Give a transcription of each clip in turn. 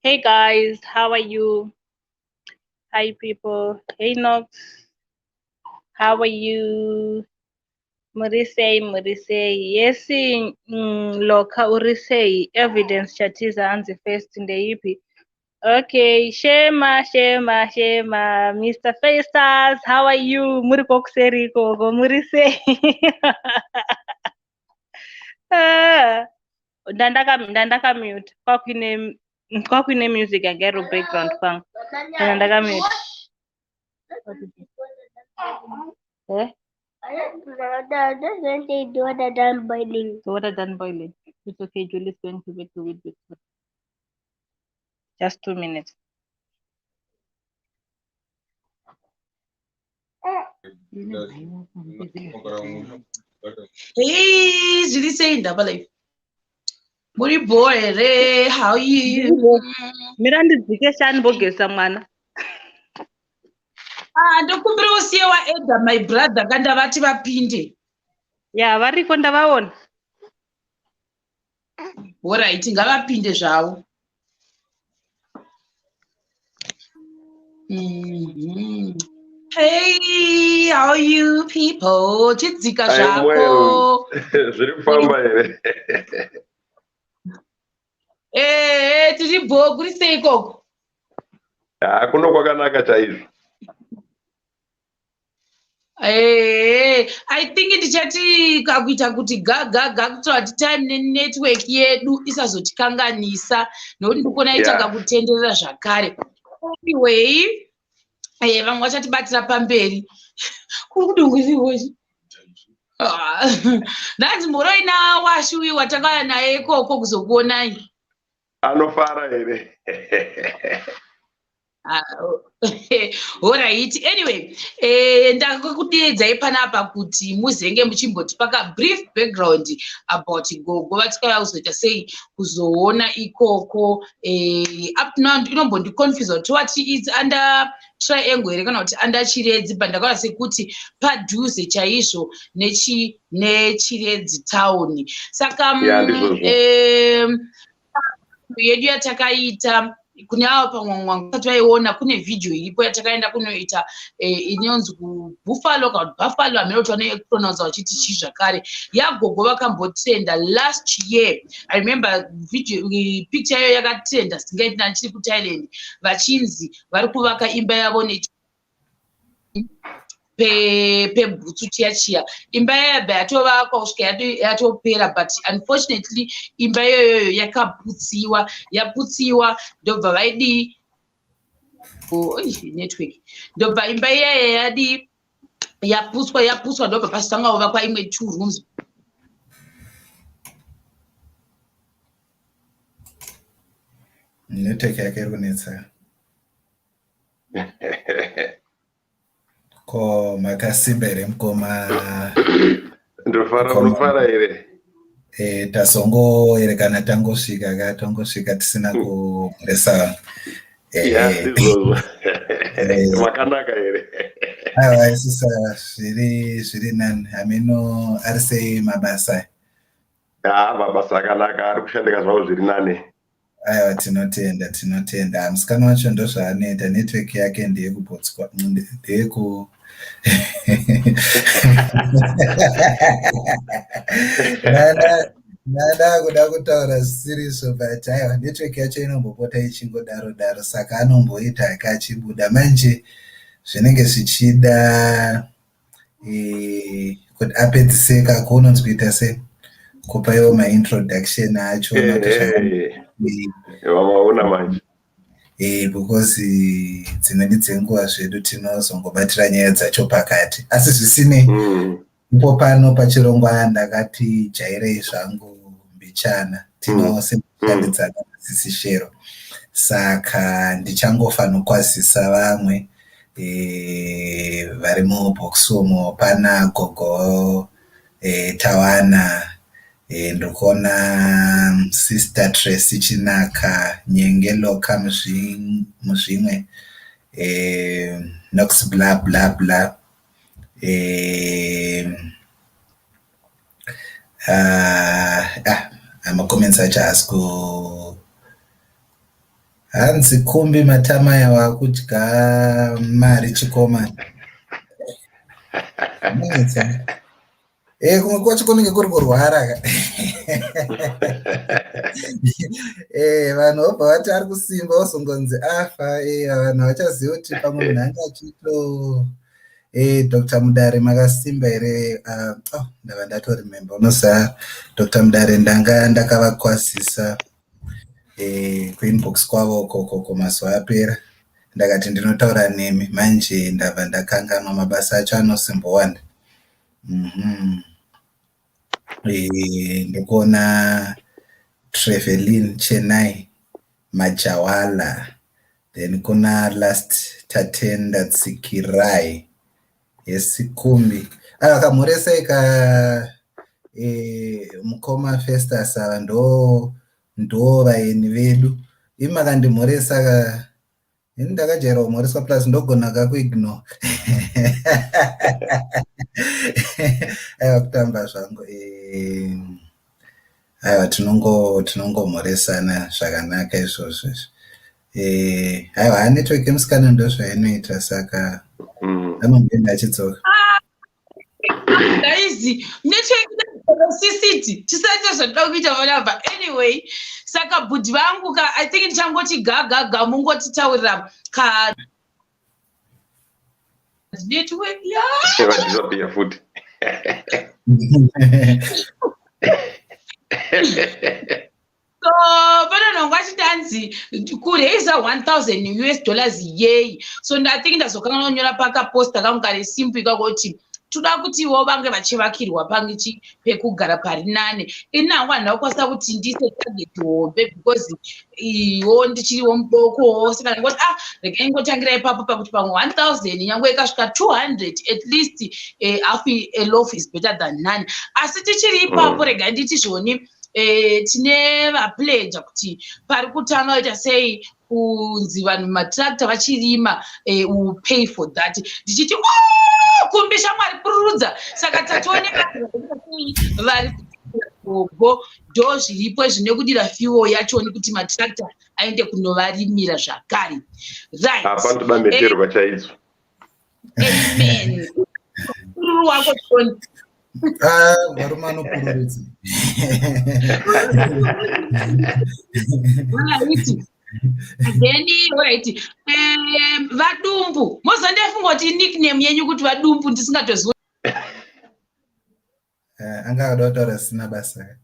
Hey guys, how are you? Hi people. Hey Nox, how are you? Muri sei, muri sei. Yes, Loka uri sei. Evidence Chatiza hanzi first ndeipi. Okay, Shema, Shema, Shema. Mr. Festus, how are you? Muri kokuseri ikoko, muri sei? Ah, ndandakamute kwakuine music yanga iri background kwangu. Ndandakamute. Eh? The water done boiling. The water done boiling. It's okay, Julie's going to make the wheat biscuit. Just 2 minutes. Hey, zviri sei ndaba life? Muri bho here? How are you? Mira ndidzike shani mbogeza mwana. Ah, ndokumbira usiye waedha my brother kandavati vapinde. Ya, variko ndavaona. Horaiti, ngavapinde zvavo. Hey, how are you people? Chidzika I'm zvako. well. Zviri kufamba here? Eh, tiri bho, kuri sei ikoko? Ha, kuno kwakanaka chaizvo. Eh, I think ndichati kakuita kuti ga ga ga kuitira kuti time nenetwork yedu isazotikanganisa nokuti ndikuona ita kakutenderera zvakare. Anyway, vamwe vachatibatira pamberi. Kuri kudongwiriwochi. Ah, ndanzi mhoroi nawashi uyu watakauya naye ikoko kuzokuonai. Anofara here? Ah, alright, anyway, ndakakudeedzai panapa kuti muzenge muchimbotipa ka brief background about gogo vatikauya kuzoita sei kuzoona ikoko. Up to now inombondiconfuse kuti wati it's under Triangle here kana kuti under Chiredzi, but ndakaona sekuti padhuze chaizvo neChiredzi town, saka Ya, ndizvozvo. Yedu yatakaita kune avo pamwe vasati vaiona, kune vhidhiyo iripo yatakaenda kunoita inonzi kuBuffalo kana kuti Buffalo, hamene kuti vanopronounsa vachiti chii zvakare, yagogo vakambotrenda last year. I remember video picture iyoyo yakatrenda singaiti nachiri kuThailand, vachinzi vari kuvaka imba yavo pebhutsu chiya chiya. Imba yayabva yatovakwa kusvika yatopera, but unfortunately imba iyoyoyo yakaputsiwa, yaputsiwa ndobva vaidii? Oh, network. Ndobva imba iyaya yadii? Yaputswa, yaputswa, ndobva pasitanga kuvakwa imwe two rooms. Network yake iri kunetsa. Ko makasimba here mukoma? Ndofara. Mukoma. Unofara here? Tazongoerekana tangosvika ka, tangosvika tisina kumuresa. Ya, ndizvozvo. Makanaka here? Aiwa, isusa zviri nani. Hameno ari sei mabasa? Ha, mabasa akanaka, ari kushandika zvavo zviri nane. Aiwa, tinotenda, tinotenda. Musikana wacho ndozvaanoita, network yake ndeyekubotswa, ndeyeku nanda kuda kutaura zvisiriso, but aiwa, network yacho inombopota ichingodaro daro, saka anomboita hake achibuda. Manje zvinenge zvichida kuti apedzise kako unonzi kuita se kupa iwo maintroduction acho. Vamaona manje. Because dzimweni dzenguva zvedu tinozongobatira nyaya dzacho pakati, asi zvisinei ipo pano pachirongwa ndakati jairei zvangu mbichana, tinoshandidzana nasisi Shero, saka ndichangofanokwazisa vamwe vari mubox umo. Pana gogo Tawana, ndikuona Sister Tracy Chinaka, Nyenge Loka, muzvimwe Nox, bla bla bla. Macomments acho haasi ku Hanzi Kumbi Matamaya wakudya mari chikomana. Netsa. Kumwe kwacho kunenge kuri kurwara ka. Vanhu vobva vati ari kusimba wozongonzi afa. Vanhu havachazivi kuti pamwe munhu anga achito. Dr. Mudare makasimba here? Oh, ndava ndatoremember. Unoziva Dr. Mudare ndanga ndakavakwazisa kuinbox kwavo ukoko mazuva apera. Ndakati ndinotaura nemi manje ndabva ndakanganwa mabasa acho anosimbowanda. Ndikuona Trevelin Chenai Majawala, then kuna last Tatenda Tsikirai yesikumbi. Kamhoresai ka mukoma Festus, ava ndo vaeni vedu. Imi makandimhoresa ka, ini ndakajaira kumhoreswa plus ndogona kakuignore. Aiwa, kutamba zvangu. Aiwa, tinongomhoresana zvakanaka izvozvo izvi. Aiwa, network yemusikana ndozvainoita, saka anomboenda achidzoka. Guys, network sisiti tisaite zvatinoda kuita panapa. Anyway, saka bhudhi vangu ka, I think ndichangoti gagaga mungotitaurira ka network ya Vadisappear futi. So panonhongwa achitanzi kuraisa 1000 US dollars yei. So I think ndazokanganwa kunyora pakaposta kangu kare simple ikako kuti toda kutiwo vange vachivakirwa pangichi pekugara pari nane. Ini hangu handina kukwanisa kuti ndiise target hombe because iwo ndichiriwo mudoko, saka ndingoti regai ngotangira ipapo pakuti pamwe 1000 nyangwe ikasvika 200, at least half a loaf is better than none. Asi tichiri ipapo, regai nditi zvoni tine vapledger kuti pari kutanga kuita sei kunzi vanhu matractor vachirima, will pay for that. Ndichiti, oh, Kumbi shamwari, pururudza. Saka tatooneka vari gogo ndo zviripo zvine kudira fuel yachoni kuti matractor aende kunovarimira zvakare, right? Panotoda mheterwa chaidzo. Amen. Pururu wako, Tony. Ah, varume anopururudza. Alright. Then alright, Vadumbu, mozondefunga kuti nickname yenyu kuti Vadumbu ndisingatozivi. Anga akada kutaura zvisina basa.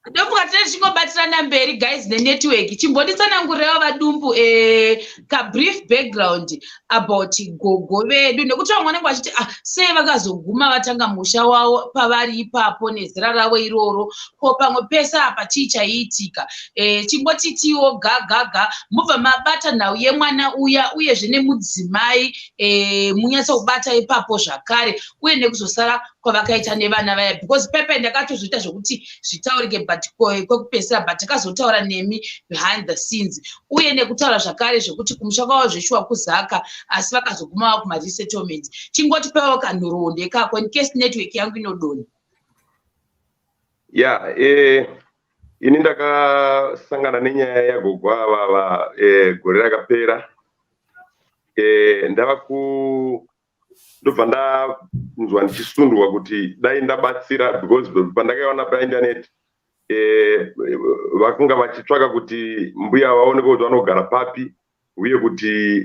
Ndofunga tine tichingobatirana mberi, guys, nenetwork. Chimbonditsanangurirewo, Vadumbu, kabrief background about gogo vedu, nekuti vamwe vanenge vachiti, ah, sei vakazoguma vatanga musha wavo pavari ipapo nezera ravo iroro? Ko pamwe pese apa chii chaiitika? Chingotitiwo gagaga, mubva mabata nhau yemwana uya uyezve nemudzimai, munyatsokubata ipapo zvakare, uye nekuzosara kwavakaita nevana vaya, because pepe ndakatozoita zvokuti zvitaurike, but kwekupedzisira, but takazotaura nemi behind the scenes, uye nekutaura zvakare zvekuti kumusha kwavo zveshuwa kuZaka, asi vakazoguma vava kumaresettlement. Chingotipewo kanhoroondo ikako in case network yangu inodonha. Ya, ini ndakasangana nenyaya yagogo avava gore rakapera. Ndava ku ndobva ndanzwa ndichisundwa kuti dai ndabatsira, because pandakaiona painternet vakanga vachitsvaka kuti mbuya vaoneke kuti vanogara papi, uye kuti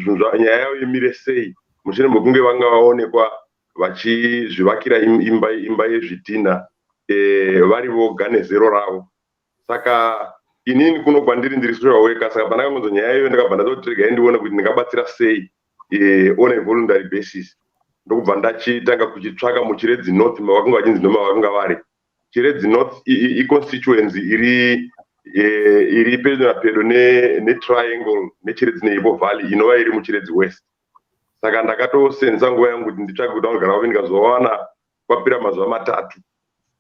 zvinhu nyaya yavo imire sei mushure mekunge vanga vaonekwa vachizvivakira imba yezvidhina vari voga nezero ravo. Saka inini kuno kwandiri ndiri social worker, saka pandakangonzwa nyaya iyoyo ndakabva ndatoti regai ndione kuti ndingabatsira sei on a voluntary basis. Ndokubva ndachitanga kuchitsvaka muChiredzi North mavakanga vachinzi ndomavakanga vari. Chiredzi North iconstituency iri pedo napedo neTriangle neChiredzi neHippo Valley, inova iri muChiredzi West. Saka ndakatosenzesa nguva yangu kuti nditsvake kuti vanogara vapi, ndikazovawana kwapera mazuva 3.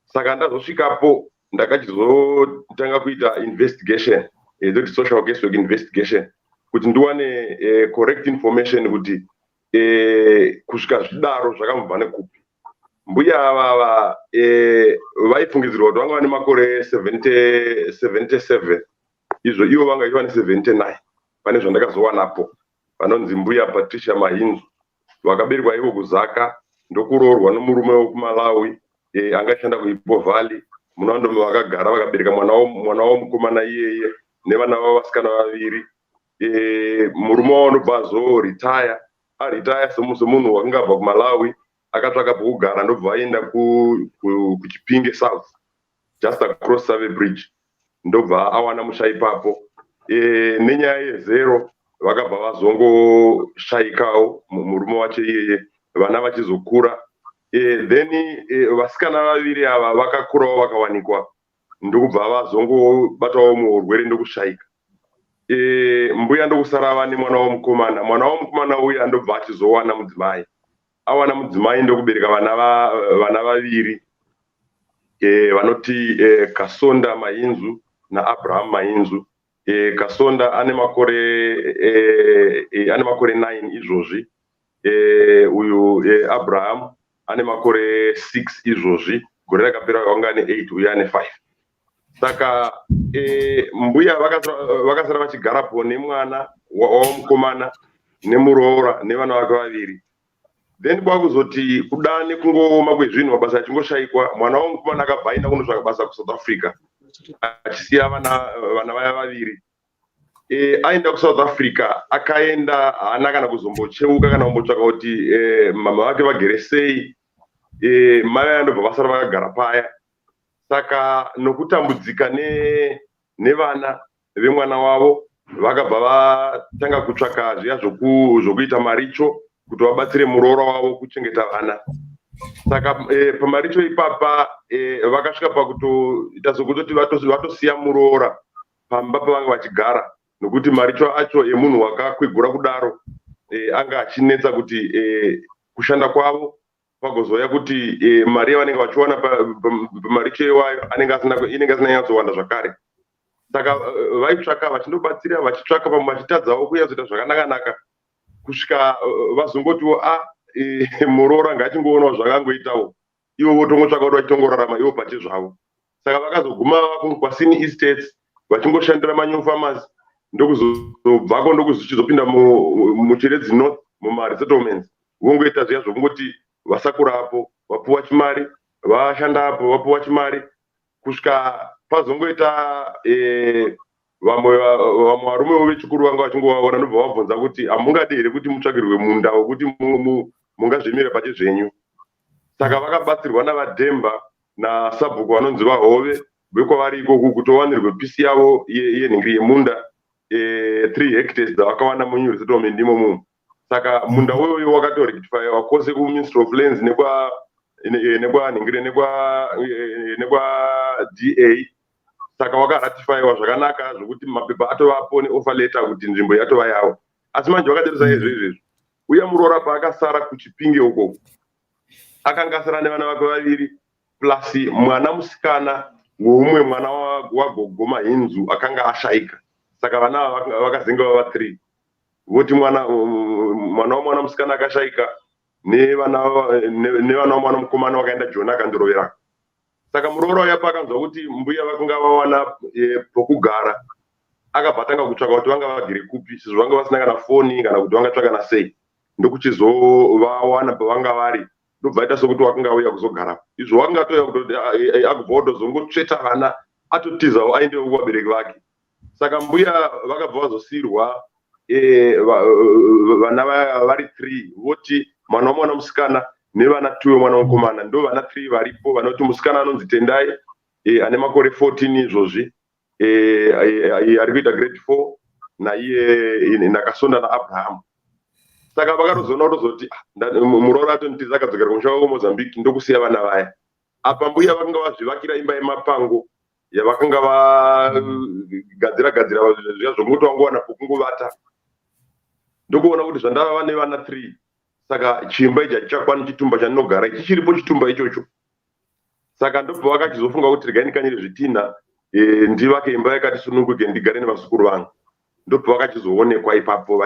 Saka ndazosvikapo ndakachizotanga kuita investigation, toti social casework investigation, kuti ndiwane correct information kuti kusvika zvidaro zvakambobva nekupi. Mbuya avava vaifungidzirwa kuti vanga vane makore 70, 77, izvo ivo vanga vachiva ne79. Pane zvandakazowanapo, vanonzi Mbuya Patricia Mahinzu, vakaberekwa ivo kuZaka, ndokuroorwa nomurume wekuMalawi anga ashanda kuHippo Valley. Munandome vakagara, vakabereka mwana womukomana iyeye nevana vavo vasikana vaviri. Murume wavo ndobva azoritaya. Aritaya semunhu wakanga abva kuMalawi, akatsvaka pokugara, ndobva aenda kuChipinge South, just across Save Bridge, ndobva awana musha ipapo. Nenyaya yezero vakabva vazongoshayikawo murume wacho iyeye, vana vachizokura. Then vasikana vaviri ava vakakurawo, vakawanikwa, ndokubva vazongobatawo muurwere, ndokushayika. Mbuya ndokusara vane mwana womukomana. Mwana womukomana uya ndobva achizowana mudzimai. Awana mudzimai, ndokubereka vana vaviri, vanoti Kasonda Mainzu naAbraham Mainzu. Kasonda ane makore 9 izvozvi. Uyu Abraham ane makore 6 izvozvi. Gore rakapera vanga ane 8, uyu ane 5. Saka mbuya vakasara vachigarapo nemwana wamukomana nemuroora nevana vake vaviri. Then kwakuzoti kuda nekungooma kwezvinhu, mabasa achingoshayikwa, mwana womukomana akabva aenda kunotsvaka basa kuSouth Africa, achisiya vana vaya vaviri. Aenda kuSouth Africa, akaenda, haana kana kuzombocheuka kana kumbotsvaka kuti mama vake vagere sei. Mai vaya ndobva vasara vakagara paya. Saka nokutambudzika nevana vemwana wavo, vakabva vatanga kutsvaka zviya zvokuita maricho kuti vabatsire muroora wavo kuchengeta vana. Saka pamaricho ipapa vakasvika pakutoita sokutoti vatosiya muroora pamba pavanga vachigara, nokuti maricho acho emunhu wakakwegura kudaro anga achinetsa kuti kushanda kwavo. Pagozouya kuti mari yavanenge vachiwana pamaricho iwayo anenge asina, inenge asina nyatsowanda zvakare. Saka vaitsvaka vachindobatsira, vachitsvaka, pamwe vachitadzawo kunyatsoita zvakanaka-naka, kusvika vazongotiwo a muroora ngaachingoonawo zvakangoitawo, ivo votongotsvaka kuti vachitongorarama ivo pachezvavo. Saka vakazoguma kwaSini Estates, vachingoshandira manew farmers, ndokuzobvako, ndokuzochizopinda muChiredzi North mumaresettlements, vongoita zviya zvokungoti vasakurapo vapuwa chimari, vashandapo vapuwa chimari, kusvika pazongoita vamwe varumewo vechikuru vanga vachingovaona, ndobva vabvunza kuti hamungadi here kuti mutsvakirwe munda wekuti mungazvimira pachezvenyu. Saka vakabatsirwa navaDhemba nasabhuku vanonzi vaHove vekwavari ikoku, kuti vawanirwe pisi yavo yenhingiri yemunda, 3 hectares dzavakawana munew resettlement imomo. Saka munda uyoyo wakatorectifyiwa kwose kuMinistry of Lands nekwanhingiri nekwa DA. Saka wakaratifyiwa zvakanaka zvokuti mapepa atovapo neoffer letter kuti nzvimbo yatova yavo. Asi manje vakatarisa izvo izvezvo, uye muroora paakasara kuChipinge uko, akanga asara nevana vake vaviri plus mwana musikana weumwe mwana wagogo Mahinzu akanga ashayika. Saka vana ava vakazenge vava 3, voti mwana wamwana musikana akashayika nevana vamwana mukomana wakaenda Joni akandoroverako. Saka muroora uya paakanzwa kuti mbuya vakanga vawana pokugara, akabva atanga kutsvaka kuti vanga vagere kupi, sezvo vanga vasina kana foni kana kuti vangatsvakana sei. Ndokuchizovawana pavanga vari, ndobva aita sokuti wakanga auya kuzogarapo. Izvo wakanga atouya kutoti akubva kutozongotsveta vana, atotizawo aendewo kuvabereki vake. Saka mbuya vakabva vazosiyirwa vana vari 3, voti mwana womwana musikana nevana 2 wemwana mukomana. Ndo vana 3 varipo, vanoti musikana anonzi Tendai, ane makore 14 izvozvi, ari kuita grade 4, naiye naKasonda naAbraham. Saka vakatozoona kutozoti, "Ah, muroora atonitiza, akadzokera kumusha wavo Mozambique, ndokusiya vana vaya." Apa mbuya vakanga vazvivakira imba yemapango yavakanga vagadzira gadzira zviya zvokuti vangowana pokungovata, ndokuona kuti zvandava nevana 3, saka chimba ichi hachichakwani chitumba chandinogara ichi, chiripo chitumba ichocho. Saka ndobva vakachizofunga kuti regai ndikanyire zvitinha, ndivake imba yakati sununguke, ndigare nevazukuru vangu. Ndobva vakachizoonekwa ipapo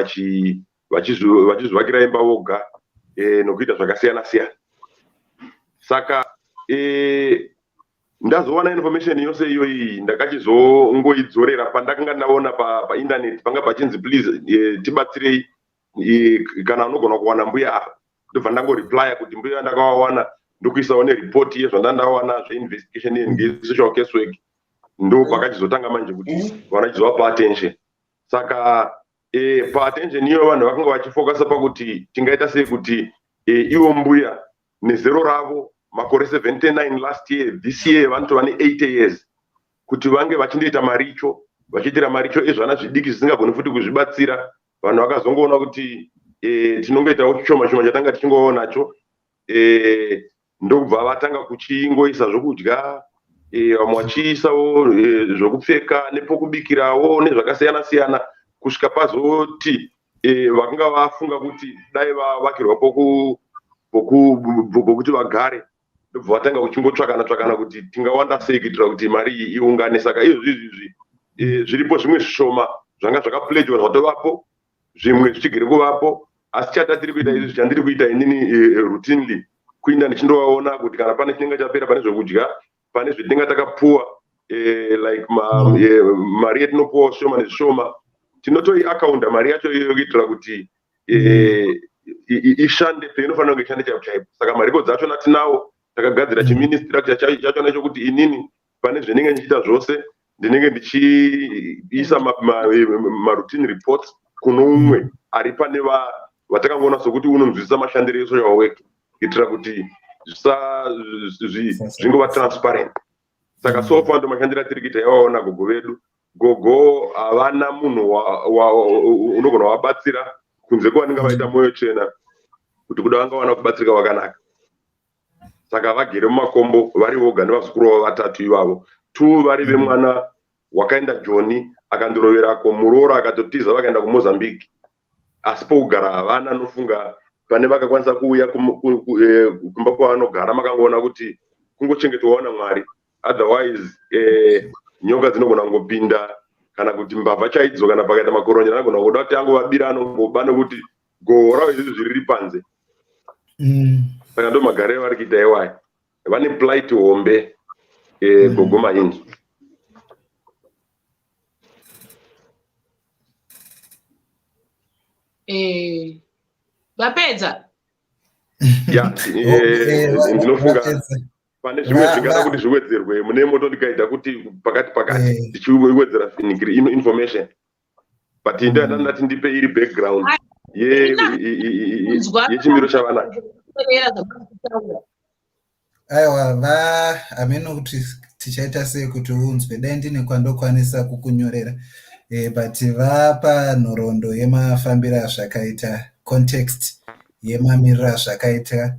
vachizvivakira imba voga, nokuita zvakasiyana siyana. Saka ndazowana information yose iyoyi, ndakachizongoidzorera pandakanga ndaona painternet panga pachinzi, "Please, tibatsirei, kana unogona kuwana mbuya apa." Ndobva ndangoreplya kuti mbuya ndakavawana, ndokuisawo neripoti yezvandandawana zveinvestigation ngesocial case work. Ndo pakachizotanga manje kuti vanachizovapa attention. Saka paattention iyoyo vanhu vakanga vachifokasa pakuti tingaita sei kuti ivo mbuya nezero ravo, makore 79 last year, this year vanotova ne80 years, kuti vange vachindoita maricho, vachiitira maricho ezvana zvidiki zvisingagoni futi kuzvibatsira. Vanhu vakazongoona kuti tinongoitawo chishoma shoma chatanga tichingovawo nacho, ndokubva vatanga kuchingoisa zvokudya, vamwe vachiisawo zvokupfeka nepokubikirawo nezvakasiyana siyana, kusvika pazoti vakanga vafunga kuti dai vavakirwa pokuti vagare. Ndobva vatanga kuchingotsvakana tsvakana kuti tingawanda sei kuitira kuti mari iyi iungane. Saka izvozvi izvizvi zviripo zvimwe zvishoma zvanga zvakapledgwa, zvatovapo, zvimwe zvichigere kuvapo. Asi chatiri kuita izvi, chandiri kuita inini routinely, kuinda ndichindovaona kuti kana pane chinenge chapera, pane zvokudya, pane zvetinenge takapuwa, like mari yetinopuwa zvishoma nezvishoma, tinotoiakaunda mari yacho iyoyo kuitira kuti ishande peinofanira kunge ishande chaipo chaipo. Saka mariko dzachona tinawo, takagadzira chimini structure chachona chokuti inini pane zvinenge ndichiita zvose ndinenge ndichiisa maroutine reports kuno umwe ari pane vatakangoona sokuti unonzwisisa mashandiro esocial work, kuitira kuti zvingova transparent. Saka so far ndo mashandiro atiri kuita iwaona gogo vedu. Gogo havana munhu unogona vabatsira kunze kwevanenge vaita mwoyo chena kuti kuda vangawana kubatsirika kwakanaka. Saka vagere mumakombo vari voga nevazukuru vavo vatatu ivavo, two vari vemwana wakaenda Joni akandoroverako muroora, akatotiza vakaenda kuMozambique, asi pokugara havana. Nofunga pane vakakwanisa kuuya kumba kwavanogara, makangoona kuti kungochengetwawo naMwari. Otherwise nyoka dzinogona kungopinda kana kuti mbavha chaidzo. Kana pakaita makoronyera anogona kuda kuti angovabira, anongoba nekuti goho ravo izvizvi riri panze. Saka ndo magariro avari kuita iwaya. Vane plight hombe, gogo Mahinzu. Vapedza? Ya, ndinofunga pane zvimwe zvingada kuti zviwedzerwe. Mune motondikaita kuti pakati pakati ndichiwedzera information, but ndo ndati ndipe iri background yechimiro chavanacho. Aiwa, va hameno kuti tichaita sei kuti unzwe. Dai ndine kwandokwanisa kukunyorera, but vapa nhoroondo yemafambiro azvakaita, context yemamiriro azvakaita,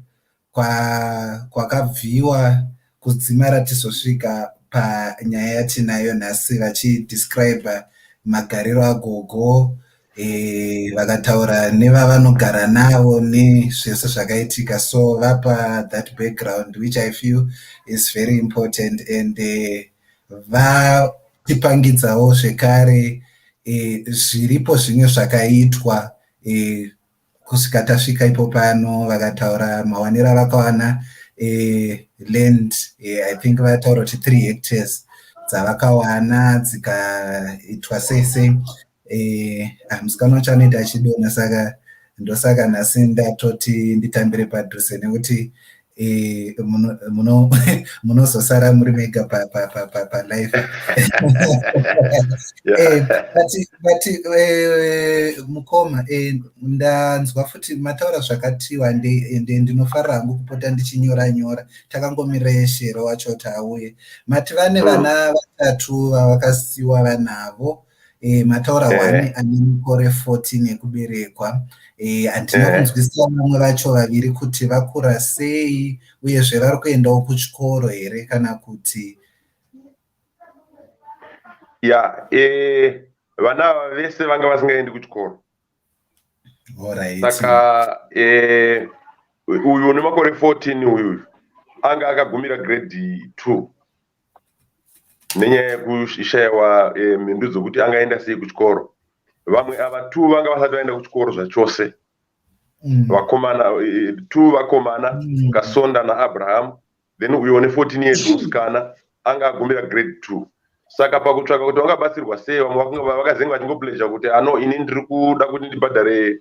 kwakabviwa kudzimara tizosvika panyaya yatinayo nhasi, vachidescribe magariro agogo, vakataura nevavanogara navo nezvese zvakaitika. So vapa that background, which I feel is very important, and vatipangidzawo zvekare zviripo zvimwe zvakaitwa kusvika tasvika ipo pano. Vakataura mawaniro avakawana land, I think vataura kuti 3 hectares dzavakawana dzikaitwa sei sei. Musikana wacho anoita achidonha, saka ndosaka nhasi ndatoti nditambire padhuze, nekuti munozosara muri mega palive. But mukoma, ndanzwa futi mataura zvakati wandei, ende ndinofarira hangu kupota ndichinyora nyora. Takangomirira Shero wacho kuti auye. Mati vane vana vatatu vavakasiyiwa vanavo. Mataura one ane makore 14 ekuberekwa. Handina kunzwisisa vamwe vacho vaviri kuti vakura sei, uyezve vari kuendawo kuchikoro here kana kuti? Ya, vana ava vese vanga vasingaendi kuchikoro. Saka uyu une makore 14 uyu anga akagumira grade 2 nenyaya yekushayiwa mhindu dzokuti angaenda sei kuchikoro. Vamwe ava two vanga vasati vaenda kuchikoro zvachose. Vakomana, two vakomana, Kasonda naAbraham. Then uyo une 14 years musikana anga agumira grade 2. Saka pakutsvaka kuti vangabatsirwa sei, vamwe vakazenge vachingopledger kuti ano ini ndiri kuda kuti ndibhadhare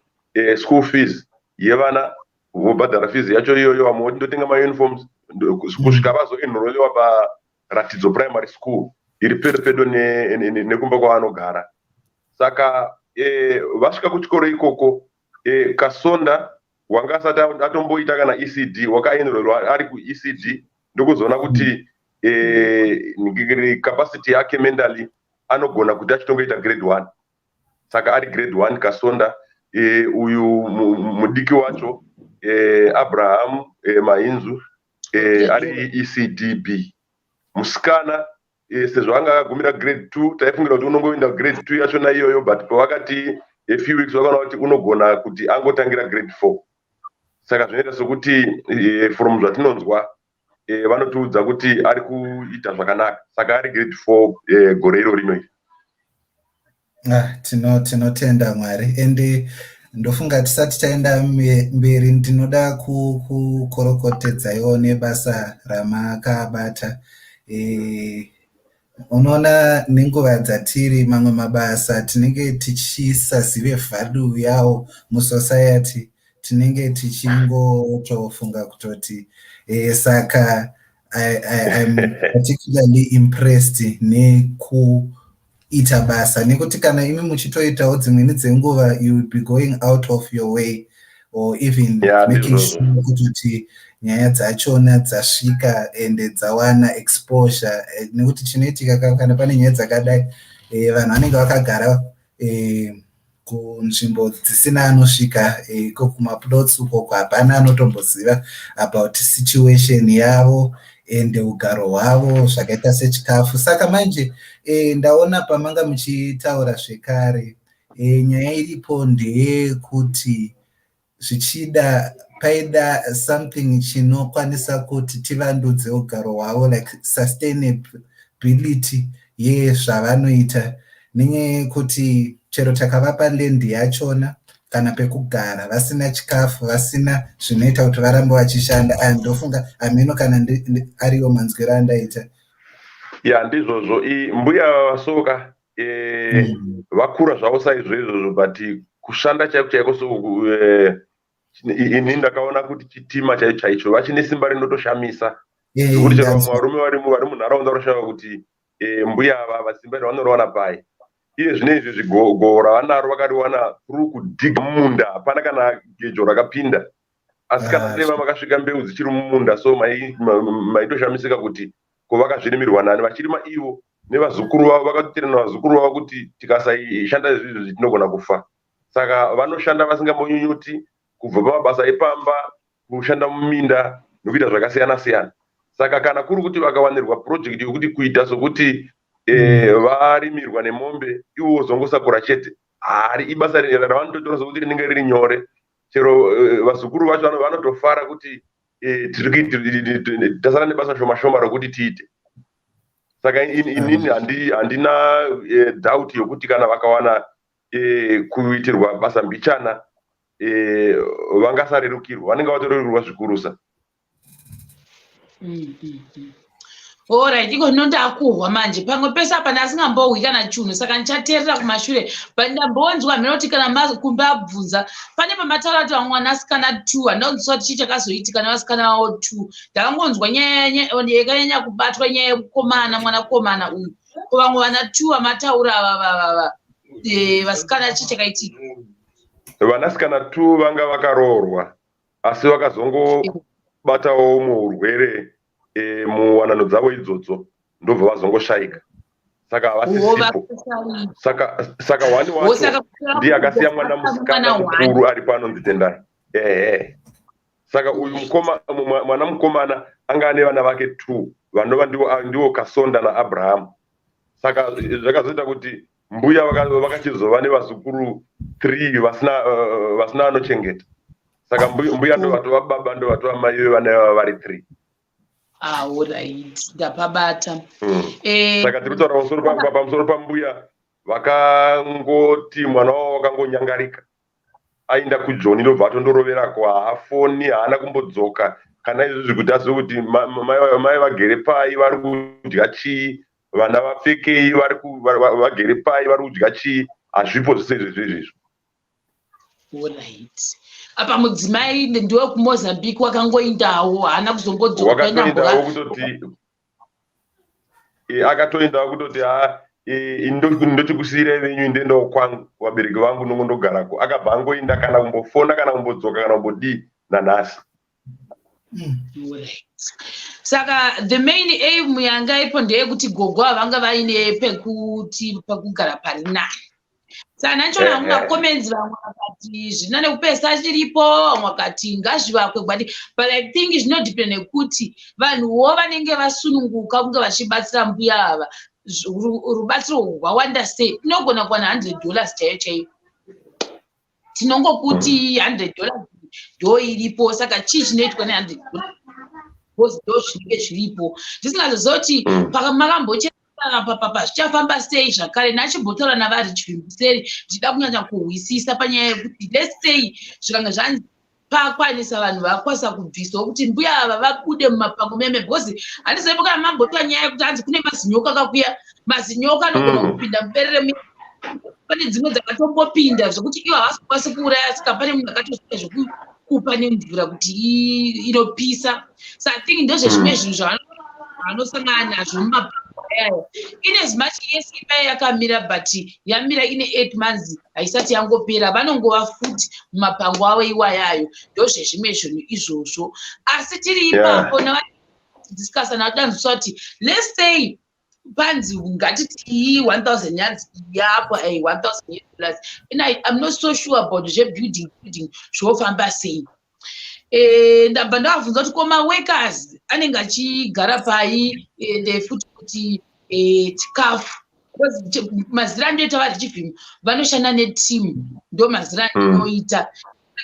school fees yevana, vobhadhara fees yacho iyoyo. Vamwe voti ndotenga mauniforms, kusvika vazoenroliwa paRatidzo Primary School iri pedo pedo nekumba kwavanogara. Saka vasvika kuchikoro ikoko, Kasonda wanga asati atomboita kana ECD, wakaenrolwa ari kuECD, ndokuzoona kuti capacity yake mentally anogona kuti achitongoita grade 1. Saka ari grade 1 Kasonda. Uyu mudiki wacho, Abraham Mainzu, ari ECDB. Musikana, sezvo anga akagumira grade 2, taifungira kuti unongoenda grade 2 yachona iyoyo, but pavakati a few weeks vakaona kuti unogona kuti angotangira grade 4. Saka zvinoita sokuti from zvatinonzwa, vanotiudza kuti ari kuita zvakanaka. Saka ari grade 4 gore iro rino iri. Ah, tinotenda Mwari. Ende ndofunga tisati taenda mberi, ndinoda kukorokotedzaiwo nebasa ramakabata. Unoona, nenguva dzatiri, mamwe mabasa tinenge tichisazive value yawo musociety, tinenge tichingotofunga kutoti saka I'm particularly impressed nekuita basa, nekuti kana imi muchitoitawo, dzimweni dzenguva you would be going out of your way or even making sure kuti nyaya dzachona dzasvika ende dzawana exposure, nekuti chinoitika kana pane nyaya dzakadai, vanhu vanenge vakagara kunzvimbo dzisina anosvika, iko kumaplots ukoko, hapana anotomboziva about situation yavo ende ugaro hwavo, zvakaita sechikafu. Saka manje ndaona pamanga muchitaura zvekare, nyaya iripo ndeyekuti zvichida paida something chinokwanisa kuti tivandudze ugaro hwavo, like sustainability yezvavanoita, nenyaya yekuti chero takavapa land yachona kana pekugara, vasina chikafu, vasina zvinoita kuti varambe vachishanda, ndofunga hameno kana ariyo manzwiro andaita. Ya, ndizvozvo. Mbuya vasoka vakura zvavo saizvo izvozvo, but kushanda chaiko chaiko, so ini ndakaona kuti chitima chaicho chaicho, vachine simba rinotoshamisa, zvekuti chero vamwe varume vari munharaunda vanoshaika kuti mbuya ava vasimba iri vanoriwana pai. Iye zvino izvi goho ravanaro vakariwana through kudhiga mumunda, hapana kana gejo rakapinda. Asi kana deva makasvika mbeu dzichiri mumunda, so maitoshamisika kuti ko vakazvirimirwa nani, vachirima ivo nevazukuru vavo. Vakatotirana vazukuru vavo kuti tikasaishanda izvizvi tinogona kufa. Saka vanoshanda vasingambonyunyuti, kubva pamabasa epamba, kushanda muminda nokuita zvakasiyana siyana. Saka kana kuri kuti vakawanirwa project yokuti kuita sokuti varimirwa nemombe, ivo wozongosakura chete, hari ibasa ravanototora sokuti rinenge riri nyore. Chero vazukuru vacho vanotofara kuti tasara nebasa shoma shoma rokuti tiite. Saka inini handina doubt yokuti kana vakawana kuitirwa basa mbichana, vangasarerukirwa, vanenge vatorerukirwa zvikurusa. Alright, iko zvino ndakuhwa manje. Pamwe pese apa ndasingambohwi kana chunhu, saka ndichateerera kumashure. But ndambonzwa mheno kuti kana kumbe abvunza, pane pamataura kuti vamwe vanasikana two, handina kunzwiswa kuti chii chakazoitika nevasikana vavo two. Ndakangonzwa nyaya yakanyanya kubatwa, nyaya yekukomana, mwanakomana uyu. Ko vamwe vana two vamataura ava, vasikana, chii chakaitika? Vanasikana two vanga vakaroorwa, asi vakazongobatawo umwe urwere muwanano dzavo idzodzo, ndobva vazongoshayika. Saka havasisipo. Saka one wacho ndiye akasiya mwana musikana mukuru ari pano, nditendai. Ehe, saka uyu mwana mukomana anga ane vana vake two, vanova ndiwo Kasonda naAbraham. Saka zvakazoita kuti mbuya vakachizova nevazukuru three vasina anochengeta. Saka mbuya ndo vatova baba, ndo vatova mai vevana ivava vari three. Alright, ndapabata. Saka tiri kutaura pamusoro pambuya vakangoti mwana wavo wakangonyangarika, aenda kuJoni, ndobva atondoroverako, haafoni, haana kumbodzoka. Kana izvozvi kuti azive kuti mai vagere pai, vari kudya chii, vana vapfekei, vagere pai, vari kudya chii, hazvipo zvese izvezvo izvizvo. Alright, apa mudzimai ndiwe kuMozambique, wakangoindawo, haana kuzombodzoka. Wakatoendawo kutoti akatoendawo kutoti, ha, ndochikusiyirai venyu, ndoendawo kwangu, vabereki vangu, nongondogarako. Akabva angoinda, kana kumbofona, kana kumbodzoka, kana kumbodii nanhasi. Saka the main aim yanga ipo ndeyekuti gogo havanga vaine pekuti pekugara pari nani. Saka nandichiona mumacomments, vamwe vakati zvina nekupesa chiripo, vamwe vakati ngazvivakwe gwati, but I think zvinodepend nekuti vanhuwo vanenge vasununguka kunge vachibatsira mbuya ava, rubatsiro rwawanda sei. Tinogona kuwana $100 chaiyo chaiyo, tinongokuti $100 ndo iripo. Saka chii chinoitwa ne$100? Because ndo zvinenge zviripo. Ndisingazoziva kuti makambochepapapa zvichafamba sei zvakare. Nachimbotaura naVaRichvimbuseri, ndichida kunyanya kuhwisisa panyaya yekuti, let's say, zvikanga zvanzi pakwanisa vanhu vakwanisa kubvisawo kuti mbuya ava vabude mumapango meme, because handizivi kana mambotora nyaya yekuti hanzi kune mazinyoka akakuya, mazinyoka anogona kupinda muberere. Pane dzimwe dzakatombopinda zvokuti ivo havasi kukwanisi kuuraya, saka pane munhu akatosvika zvokukupa nemvura kuti inopisa. So I think ndozvezvimwe zvinhu zvavanosangana nazvo mumapango ayaya. In as much, yes, imba yakamira, but yamira ine 8 months, haisati yangopera, vanongova futi mumapango avo iwayayo. Ndozvezvimwe zvinhu izvozvo. Asi tiri ipapo navadiscussa nadanzwisa kuti, let's say, panzi ngatiti 1000 yards yapo, ai $1000, and I'm not so sure about zvebuilding building zvofamba sei. Ndabva ndavabvunza kuti ko maworkers anenge achigara pai, ende futi kuti chikafu, because mazira andoita varichivhimo vanoshanda neteam, ndo mazira andinoita.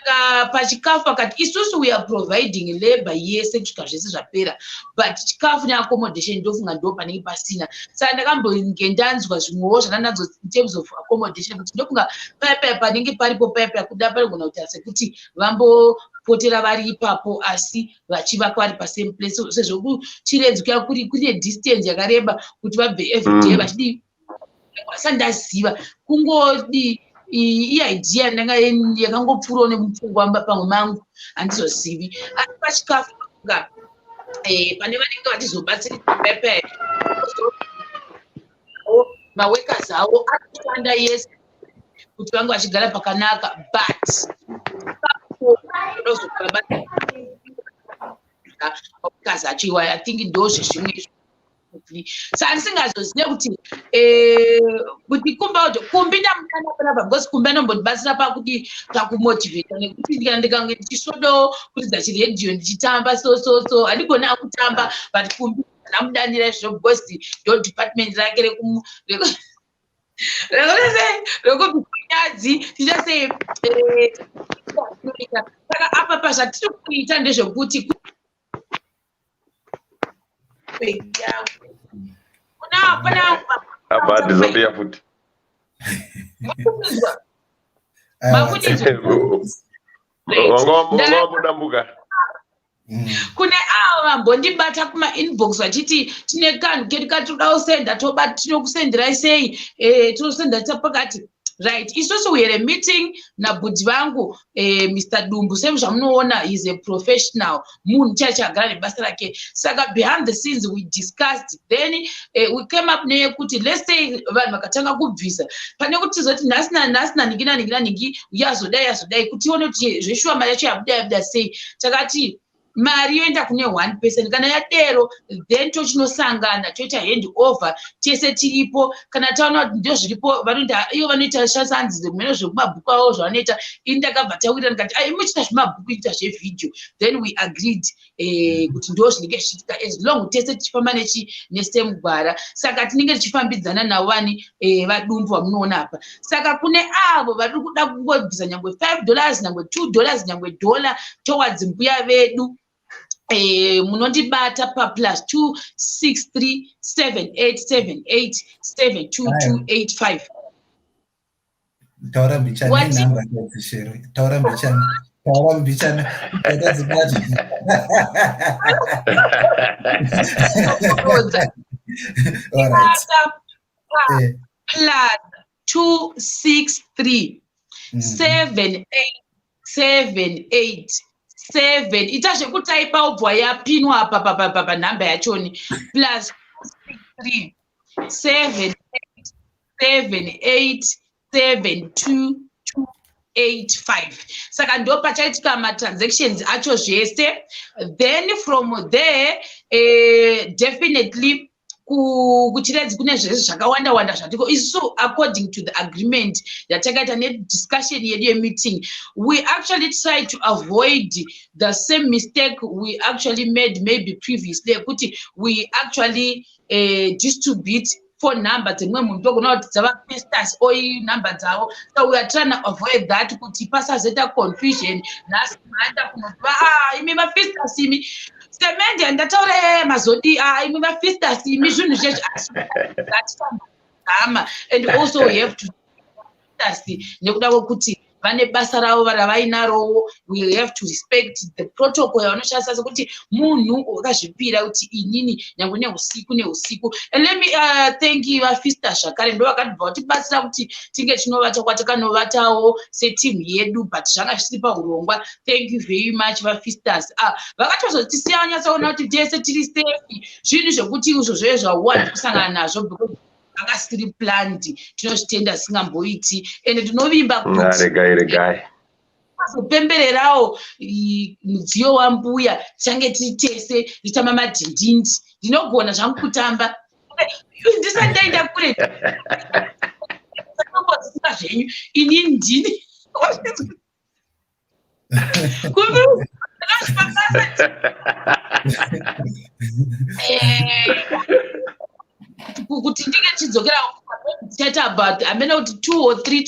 Saka pachikafu akati isusu we are providing labor yese kusvika zvese zvapera, but chikafu neaccommodation ndofunga ndo panenge pasina. Saka ndakambonge ndanzwa zvimwewo zvandandanzwa in terms of accommodation, kuti ndofunga paya paya panenge paripo paya paya kuda panogona kuita sekuti vambopotera vari ipapo, asi vachivaka vari pasame place, sezvo kuChiredzi kuya kuri kune distance yakareba kuti vabve everyday vachidi. Asati ndaziva kungodi iidea ndanga yakangopfuurawo nemupfungwa pamwe mangu, handizozivi. Asi pachikafu nga pane vanenge vachizobatsiridza pepe, maworkers avo anoshanda yese kuti vange vachigara pakanaka, but maworkers acho iwayo, I think ndo zvezvimwe. Saka ndisingazozive kuti kuti kumba kuti Kumbi ndamudana panapa, because Kumbi anombondibatsira pakudi pakumotivata, nekuti ndikange ndichisvodawo kuridza chiredhiyo ndichitamba, so so so handigoni akutamba, but Kumbi ndamudanira izvozvo because ndo department rake rekubvisanyadzi ticha sei. Saka apa pazvatiri kuita ndezvekuti yangu kuna pana Apa disappear futi. Makunzwa? Makunzwa? Wanga wambodambuka. Kune avo vambondibata kumainbox vachiti tine kanhu kedu katinoda kusenda, tinokusenderai sei, tinosenda pakati. Right, isusu we had a meeting nabhudhi vangu, Mr Dumbu. Sezvamunoona, is a professional, munhu chaicho agara nebasa rake. Saka behind the scenes we discussed, then we came up neyekuti, let's say, vanhu vakatanga kubvisa, pane kuti tizoti nhasi nanhasi naningi naningi naningi yazodai yazodai, kuti tione kuti zveshuwa mari yacho yabuda yabuda sei, takati mari yoenda kune one person. Kana yadero, then tochinosangana toita hand over tese tiripo. Kana taona kuti ndo zviripo, vanoita ivo, vanoita shasanzi mene zvekumabhuku avo zvavanoita. Ini ndakabva tawira ndikati, ai, muchiita zvemabhuku, ita zvevhidhio. Then we agreed kuti ndo zvinenge zvichiitika as long tese tichifamba nesame gwara. Saka tinenge tichifambidzana navo vani vaDumbu vamunoona apa. Saka kune avo vari kuda kungobvisa nyangwe $5, nyangwe $2, nyangwe dollar towards mbuya vedu, munondibata pa +263 7878 72285. Taura mbichani nenhamba dzishero, taura mbichani. Taura mbichana takadzibata. Alright. Plus 263 7 8 7 8 7. Ita zvekutaipa ubva yapinwa apa panhamba yachoni, plus 3 7 8 7 8 7 2 2 8 5. Saka ndo pachaitika matransactions acho zvese. Then from there, definitely kuChiredzi kune zvese zvakawanda wanda zvatiko isusu according to the agreement yatakaita nediscussion yedu yemeeting. We actually try to avoid the same mistake we actually made maybe previously, yekuti we actually distribute phone number dzemumwe munhu, togona kuti dzavaFestus oi number dzavo. So we are trying to avoid that kuti pasazoita confusion. Nhasi maenda kunoti, "Ah, imi vaFestus, imi semende yandataura yaya mazodi, ah, imi vaFestus, imi zvinhu zvezvi." Hama, and also we have to nekuda kwekuti vane basa ravo ravainarowo, we have to respect the protocol yavanoshandisa sekuti munhu wakazvipira kuti inini nyange neusiku neusiku. And let me thank you vaFista zvakare, ndo vakatibva vatibatsira kuti tinge tinovata kwatakanovatawo setimu yedu, but zvanga zvisiri paurongwa. Thank you very much, vaFistas. Ah, vakatozotisiya vanyatsoona kuti tese tiri safe. Zvinhu zvekuti izvo zvoye zvauwandi kusangana nazvo because akasiri planned. Tinozvitenda zvisingamboiti, ende tinovimba kuti regai regai azopembererawo mudziyo wambuya tichange tiri tese tichitamba madhindindi. Ndinogona zvangu kutamba ndisati ndaenda kure zvinga zvenyu. Inini ndini kuti ndinge tichidzokera tichaita about hamene kuti two or three.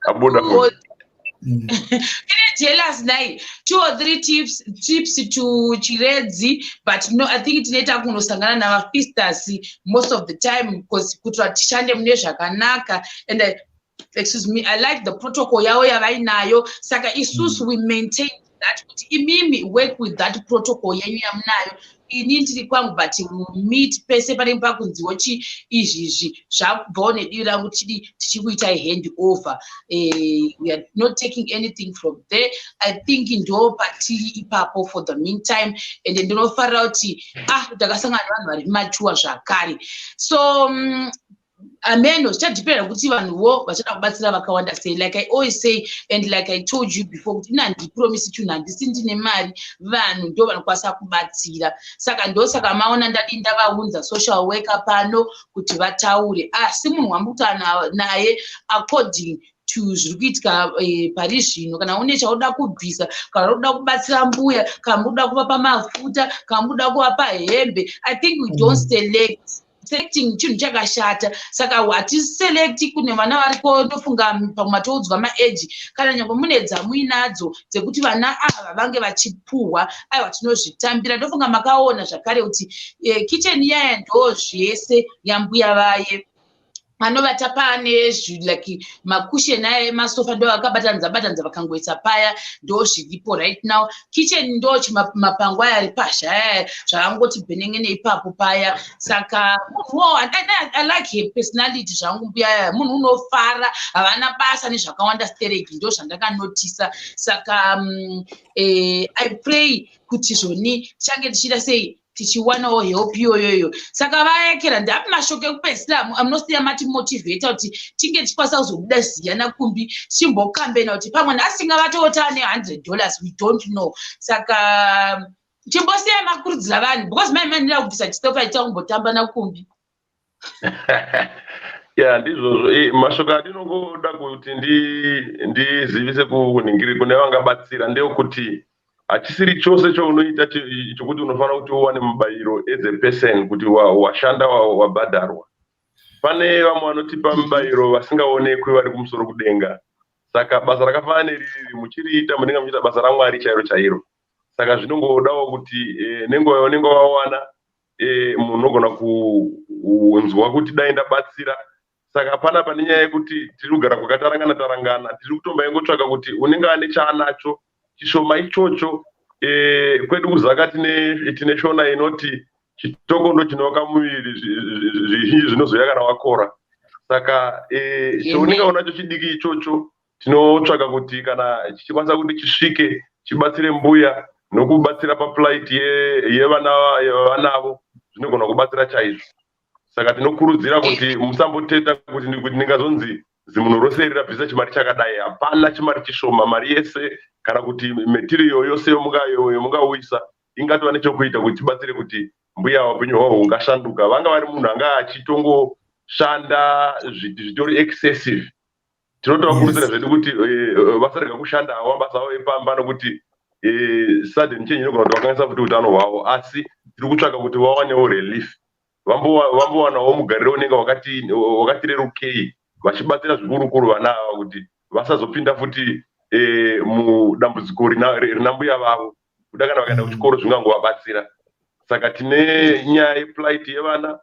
Abuda. Ine jealous nai. Two or three tips to Chiredzi, but no, I think tinoita kunosangana navaFistas most of the time because kuitira tishande mune zvakanaka. And excuse me, I like the protocol yavo yavainayo, saka isusu we maintain that kuti imimi work with that protocol yenyu yamunayo, ini ndiri kwangu, but we meet pese panenge pakunziwo chi izvizvi zvakubvawo nedivi rangu chidi tichikuitai hand over. We are not taking anything from there. I think ndo patiri ipapo for the meantime, and ndinofarira kuti, ah, takasangana nevanhu vari mature zvakare. So ameno zvichadhipenda kuti vanhuwo vachada kubatsira vakawanda sei. Like I always say and like I told you before, kuti ina handipromisi chinhu, handisi ndine mari, vanhu ndo vanokwanisa kubatsira. Saka ndosaka maona ndadi ndavaunza social worker pano kuti vataure, asi munhu wamukutaura naye according to zviri kuitika pari zvino, kana une chauda kubvisa, kana uda kubatsira mbuya, kana uda kuvapa mafuta, kana uda kuvapa hembe, I think we don't select. Selecting chinhu chakashata, saka hatiselekti. Kune vana variko, ndofunga pamwe matoudzwa maage, kana nyange mune dzamuinadzo dzekuti vana ava vange vachipuhwa, aiwa, tinozvitambira. Ndofunga makaona zvakare kuti kitchen yaya ndo zvese yambuya vaye anovata pane like makusheni aya emasofa, ndo akabatanidza batanidza vakangoisa paya, ndo zviripo right now. Kitchen ndo mapango aya ari pazha aya, zvakangoti bhenengene ipapo paya. Saka munhuwo, I like her personality zvangu mbuya aya, munhu unofara, havana basa nezvakawanda stereki, ndo zvandakanotisa. Saka I pray kuti zvoni tichange tichiita sei, tichiwanawo help iyoyoyo. Saka vayekera, ndapi mashoko ekupedzisira amunosiya matimotivheta kuti tinge tichikwanisa kuzobuda ziya nakumbi tichimbokambena kuti pamwe nhasi tingavatoota ne$100? We don't know. Saka chimbosiya makurudzira vanhu because mai manira kubvisa chistofa icha kumbotamba nakumbi. Ya, ndizvozvo. Mashoko andinongoda kuti ndizivise kunhingiri kune vangabatsira ndeyekuti hachisiri chose chaunoita chokuti unofanira kuti uwane mubayiro as a person, kuti washanda wabhadharwa. Pane vamwe vanotipa mubayiro vasingaonekwi, vari kumusoro kudenga. Saka basa rakafanana neriri muchiriita, munenge muchiita basa raMwari chairo chairo. Saka zvinongodawo kuti nenguva yaunenge wawana, munhu unogona kunzwa kuti dai ndabatsira. Saka panapa nenyaya yekuti tiri kugara kwakatarangana tarangana, tiri kutomba ingotsvaka kuti unenge ane chaanacho chishoma ichocho. Kwedu kuZaka tine shona inoti chitoko ndo chinovaka muviri, zvizhinji zvinozouya kana wakora. Saka chaunenge unacho chidiki ichocho, tinotsvaka kuti kana chichikwanisa kuti chisvike, chibatsire mbuya nokubatsira paplight yevana vanavo, zvinogona kubatsira chaizvo. Saka tinokurudzira kuti musamboteta kuti ndingazonzi zimunhu rose iri rabvisa chimari chakadai. Hapana chimari chishoma. Mari yese kana kuti material yose yomungauyisa ingatova nechokuita kuti tibatsire kuti mbuya upenyu hwavo hungashanduka. Vanga vari munhu anga achitongoshanda zvitori excessive. Tinotovakurudzira zvedu kuti vasarega kushanda havo mabasa avo epamba, nokuti sudden change inogona kuti vakanganisa futi utano hwavo. Asi tiri kutsvaka kuti vawanewo relief, vambowanawo mugariro unenge wakati rerukei, vachibatsira zvikurukuru vana ava kuti vasazopinda futi mudambudziko rina mbuya vavo. Kuda kana vakaenda kuchikoro zvingangovabatsira. Saka tine nyaya yeplight yevana,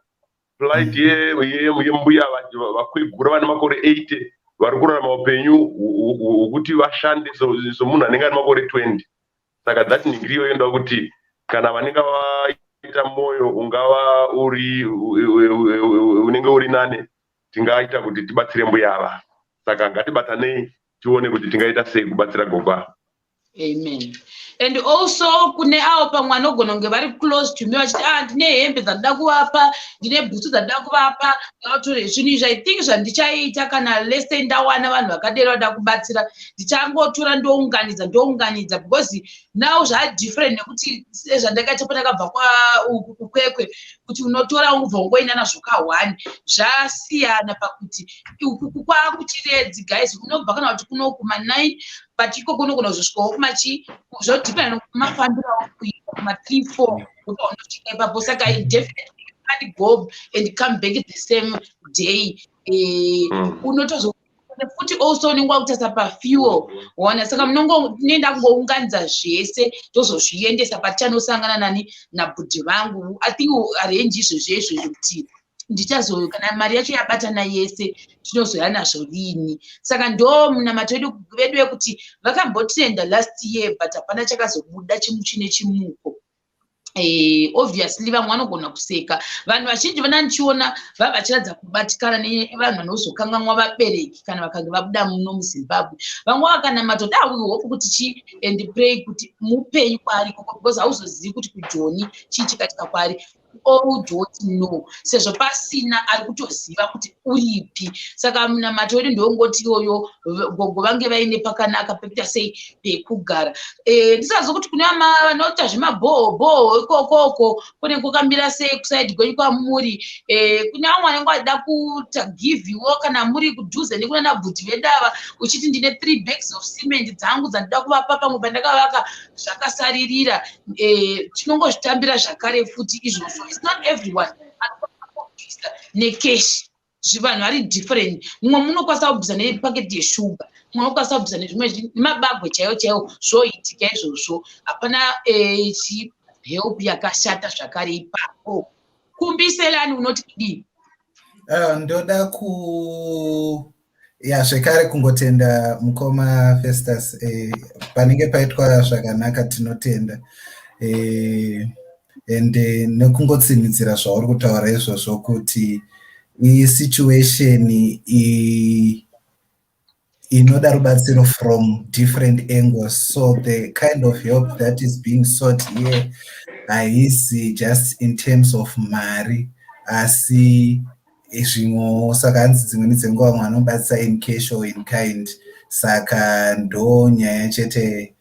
plight yembuya vakwegura vane makore 80 vari kurarama upenyu hwekuti vashande somunhu anenge ane makore 20. Saka that ningiri iyoyo ndoda kuti kana vanenge vaita mwoyo ungava uri unenge uri nane, tingaita kuti tibatsire mbuya ava. Saka ngatibatanei tione kuti tingaita sei kubatsira gogo. Amen. And also kune avo pamwe vanogona kunge vari close to me vachiti, "Ah, ndine hembe dzandida kuvapa, ndine bhutsu dzandida kuvapa, ngavatore zvinhu izvi." I think zvandichaita, kana lese ndawana vanhu vakadero vada kubatsira, ndichangotora ndounganidza, ndounganidza, because now zvadifferent nekuti sezvandakaita pandakabva kuKwekwe, kuti unotora ubva ungoenda nazvo ka1. Zvasiyana pakuti uku kwakuChiredzi, guys, unobva kana kuti kuno kuma9, but ikoko unogona kuzosvikawo kumachi, zvodhipenda nemafambiro auri kuita, kuma3, 4 kuti unosvika ipapo. Saka definitely you can't go and come back the same day. Unotozo futi also unenge wakutarisa pafuel, waona. Saka munongoenda kungounganidza zvese, tozozviendesa patichanosangana nani, nabhudhi vangu. I think arrange izvozvo izvozvo kuti ndichazo kana mari yacho yabatana yese, tinozoya nazvo rini. Saka ndo munamato vedu wekuti vakambotrenda last year, but hapana chakazobuda chine chimuko. Obviously vamwe vanogona kuseka. Vanhu vazhinji vana ndichiona vava vachiratidza kubatikana nevanhu vanozokanganwa vabereki kana vakange vabuda muno muZimbabwe. Vamwe vakanamata kuti, ah, we hope kuti chi and pray kuti mupenyu kwaari ikoko, because hauzozivi kuti kuJoni chii chikatika kwaari. All don't know, sezvo pasina ari kutoziva kuti uripi. Saka munamato wedu ndewongoti iyoyo gogo vange vaine pakanaka pekuita sei, pekugara. Ndisazo kuti kune vanoita zvemabhoho ikokoko, kune kwakamira sei kuside kwenyu kwamuri? Kune vamwe vanenge vachida kuita givewo, kana muri kudhuze nekunana bhudhi vedava, uchiti ndine three bags of cement dzangu dzandida kuvapa, pamwe pandakavaka zvakasaririra. Tinongozvitambira zvakare futi izvozvo. It's not everyone anokwanisa kubvisa necash. Zvivanhu vari different. Mumwe munokwanisa kubvisa nepaketi yeshuga, mumwe unokwanisa kubvisa nezvimwe, nemabagwe chaiwo chaiwo. Zvoitika izvozvo. Hapana help yakashata zvakare ipapo. Kumbiselani, unoti kudii? Ndoda ku ya zvekare kungotenda mukoma Festus. Panenge paitwa zvakanaka tinotenda, and nekungotsinhidzira zvauri kutaura izvozvo kuti isituation inoda rubatsiro from different angles. So the kind of help that is being sought here haisi just in terms of mari, asi zvimwewo. Saka hanzi dzimweni dzenguva vamwe vanobatsira in cash or in kind. Saka ndo nyaya chete.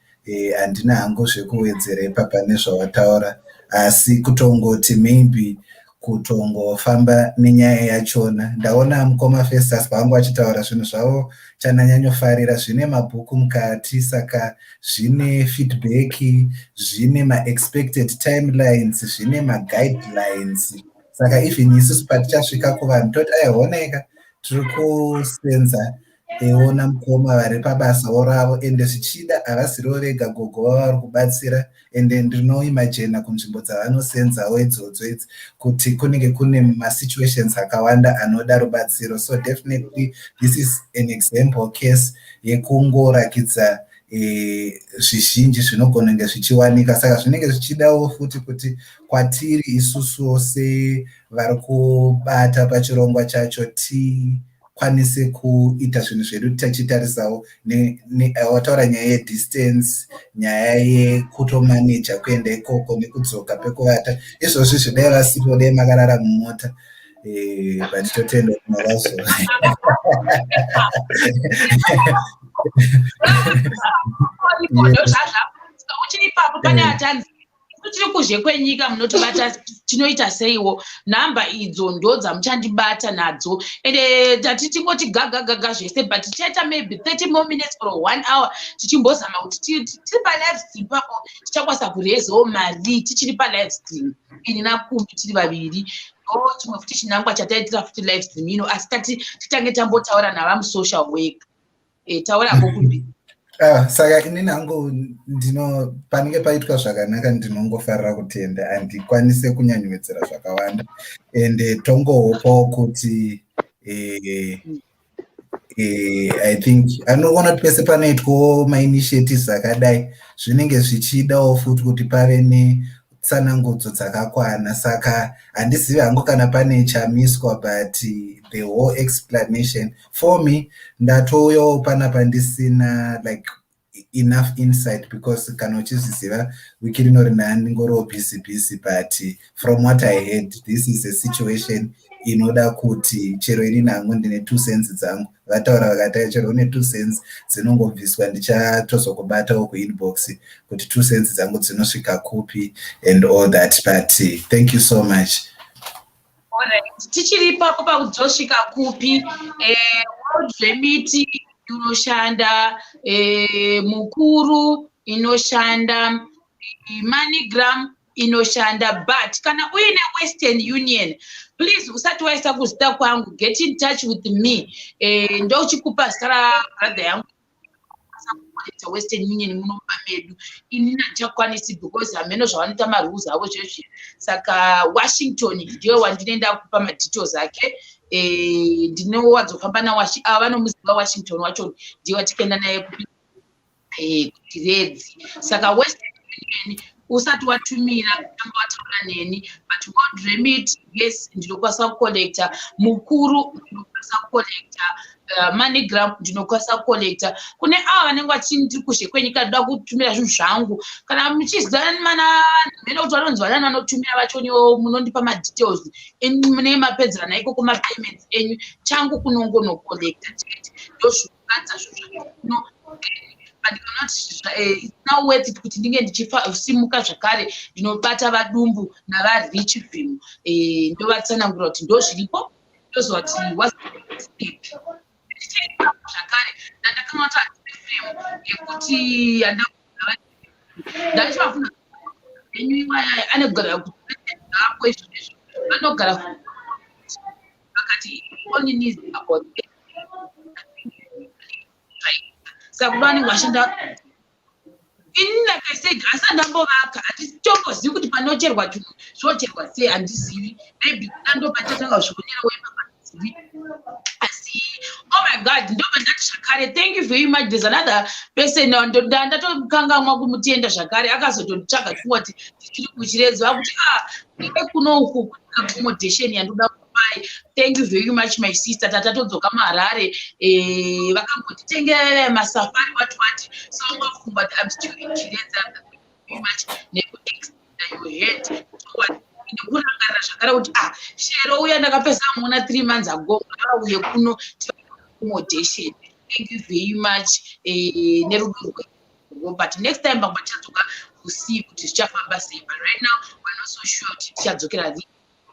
Handina hangu zvekuwedzera ipapa nezvawataura, asi kutongoti maybe kutongofamba nenyaya yachona. Ndaona mukoma Festus pavangu vachitaura zvinhu zvavo, chandanyanyofarira zvine mabhuku mukati, saka zvine feedback, zvine maexpected timelines, zvine maguidelines. Saka even isusu patichasvika kuvanhu toti, "Aihonaika, tiri kusenza Eiona mukoma vari pabasawo ravo, ende zvichida havasirivo vega gogo vavari kubatsira. Ende ndinoimajena kunzvimbo dzavanosenzawo idzodzo idzi kuti kunenge kune masituations akawanda anoda rubatsiro. So definitely this is an example case yekungorakidza zvizhinji zvinogona kunge zvichiwanika. Saka zvinenge zvichidawo futi kuti kwatiri isusuwo sevari kubata pachirongwa chacho tikwanise kuita zvinhu zvedu tichitarisawo. Wataura nyaya yedistance, nyaya yekutomaneja kuenda ikoko nekudzoka, pekuvata. Izvozvi zvidai vasipo, dai makarara mumota, but totenda kuti mavazo. Uchiri ipapo pane atanzi tiri kuzhe kwenyika, munotibata tinoita seiwo? Nhamba idzo ndo dzamuchandibata nadzo. Ende tati tingoti gagagaga zvese, but tichaita maybe 30 more minutes or one hour tichimbozama kuti tiri palive stream papo tichakwanisa kurezawo mari tichiri palive stream. Ini naKumbi tiri vaviri, ndo chimwe futi chinangwa chataitira futi live stream ino. Asi tati titange tambotaura navamusocial work. Taurako Kumbi. Ah, saka inini hangu ndino panenge paitwa zvakanaka ndinongofarira kutenda, handikwanise kunyanyowedzera zvakawanda. Ende tongohopawo kuti I think anoona kuti pese panoitwawo mainitiatives akadai zvinenge zvichidawo futi kuti pave netsanangudzo dzakakwana. Saka handizivi hangu kana pane chamiswa, but the whole explanation for me, ndatouyawo panapa ndisina like enough insight, because kana uchizviziva wiki rino rina ndingoriwo busy busy. But from what I heard, this is a situation inoda kuti chero ini hangu ndine 2 cents dzangu. Vataura vakati chero une 2 cents dzinongobviswa. Ndichatozokubatawo kuinbox kuti 2 cents dzangu dzinosvika kupi and all that, but thank you so much. Tichiri ipapo pakudzosvika kupi, World Remit inoshanda, Mukuru inoshanda, MoneyGram inoshanda. But kana uine Western Union, please, usati waisa kuzita kwangu, get in touch with me. Ndochikupa zita rabrother yangu kucollecta Western Union munomba medu. Inini handichakwanisi because hameno zvavanoita, marules avo zvezvi. Saka Washington ndiye wandinoenda kupa madetails ake. Ndinowadzofamba nawashi, ava vanomuziva Washington wacho, ndiye watikaenda naye kuChiredzi. Saka Western Union usati watumira, kutanga wataura neni. But World Remit, yes, ndinokwanisa kucollecta. Mukuru ndinokwanisa kucollecta. MoneyGram ndinokwanisa kucollecta. Kune ava vanenge vachindiri kuzhe kwenyika, ndoda kutumira zvinhu zvangu, kana muchiziva mana mene kuti vanonzi vanani vanotumira vachoniwo, munondipa madetails, mune mapedzerana ikoko mapayments enyu. Changu kunongonocollecta chete, ndozvikuratidza zvinhu zvakuno. But cannot, it's now worth it kuti ndinge ndichisimuka zvakare ndinobata vadumbu navarichvim, ndovatsanangura kuti ndo zviripo, ndoziva kuti what's step zvakare. Ndandakanga kuti frame yekuti ndachivafuna enyu iwaya anogara ako izvo izvo vanogara vakati only needs about, saka kuda vanenge vashanda. Ini, like I said, asi handambovaka, handitombozivi kuti panocherwa chinhu zvocherwa sei, handizivi. Maybe kuda ndopachatanga zvionerawo ipapa, handizivi. Asi oh my God, ndobva ndati zvakare thank you very much. There's another person ndatokangamwa kumutenda zvakare, akazotonditsvaga pfungwa kuti tichiri kuChiredzi, vakuti, "Ah, kuno uku accommodation yandoda kupai." Thank you very much, my sister. Tatatodzoka muHarare, vakambotitengera masafari, what what. So ngafunga kuti I'm still in Chiredzi. Very much nekuextenda your hand towards, nekurangarira zvakare kuti, ah, Shero uya ndakapesa muona 3 months ago, ngauye kuno accommodation. Thank you very much nerudo rwenyu. But next time pamwe tichadzoka, we'll see kuti zvichafamba sei, but right now we're not so sure kuti tichadzokera rii.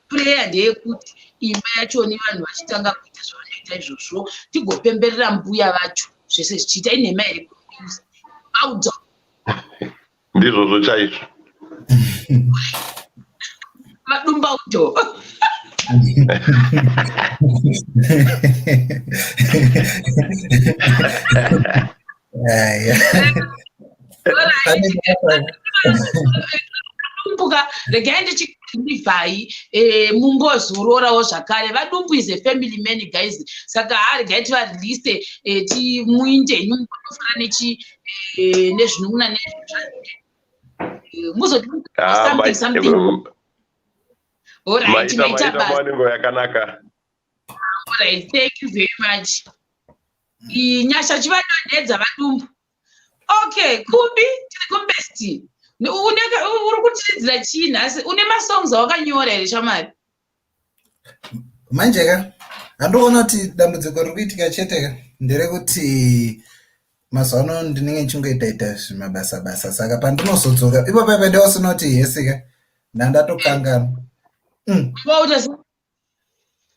Prayer ndeyekuti imba yachoni vanhu vachitanga kuita zvavanoita izvozvo, tigopemberera mbuya vacho zvese zvichiita. Inhema here, audzo? Ndizvozvo chaizvo. Madumbauto. Vadumbuka, regai ndichikundivhai, mumbozororawo zvakare. Vadumbu is a family man, guys, saka ha, regai tivarelease, timuinde henyu mundofara nechi nezvinun'una muzoti something something. Alright, maita basa. Nenguva yakanaka. Alright, thank you very much. Nyasha, chivadonhedza Vadumbu. Okay, Kumbi, tiri kumbesti. Uri kutiridzira chii nhasi? Une masongs awakanyora here, shamari? Manje ka, handiona kuti dambudziko riri kuitika chete ka nderekuti mazuva ano ndinenge ndichingoita ita zvimabasa basa, saka pandinozodzoka ipo paipa ndewasina kuti hesika, ndandatokanganwa.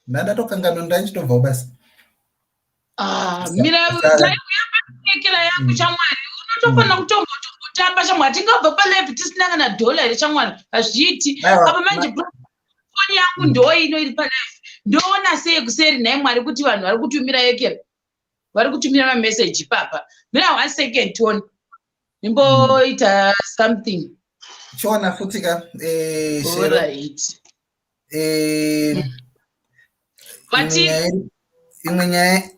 Ndandatokanganwa, ndanchitobva kubasa. Ah, mira, taikuyapekera yako, shamwari. Unotofanira kutombotamba, shamwari. Tingabva palive tisina kana dhola here, shamwari? Hazviiti. Apa manje foni yangu ndo ino iri palive, ndoona sei kuseri, nhai Mwari, kuti vanhu vari kutumira yekera, vari kutumira mameseji ipapa? Mira one second, tione, ndimboita something. Chiona futi ka, Shero. Alright. Vati Imwe nyaya,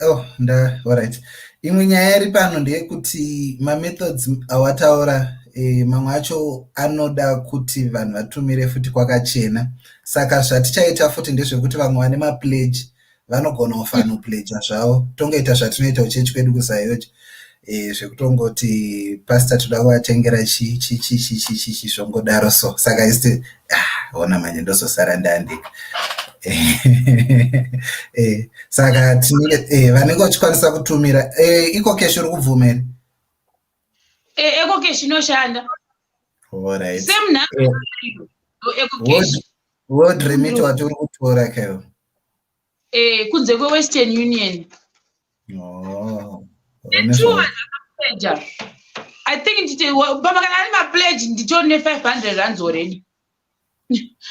oh, nda, alright, imwe nyaya iri pano ndeyekuti mamethods awataura, mamwe acho anoda kuti vanhu vatumire futi kwakachena. Saka zvatichaita futi ndezvekuti vamwe vane mapledge vanogona kufanopledga zvavo, tongoita zvatinoita kuchechi kwedu kuZAOGA, zvekutongoti, "Pastor, toda kuvatengera chi chi chi chi chi chi chi," zvongodaro. So saka isiti, ah, ona manje ndozosara ndandika. Saka tinenge, vanenge vachikwanisa kutumira EcoCash, uri kubvuma here? EcoCash inoshanda. Alright. Same number. EcoCash. World Remit wati uri kutora kaiwo? Kunze kweWestern Union. Oh. Two vanhu, I think ndite pama kana ari mapledge, nditori ne500 rands already.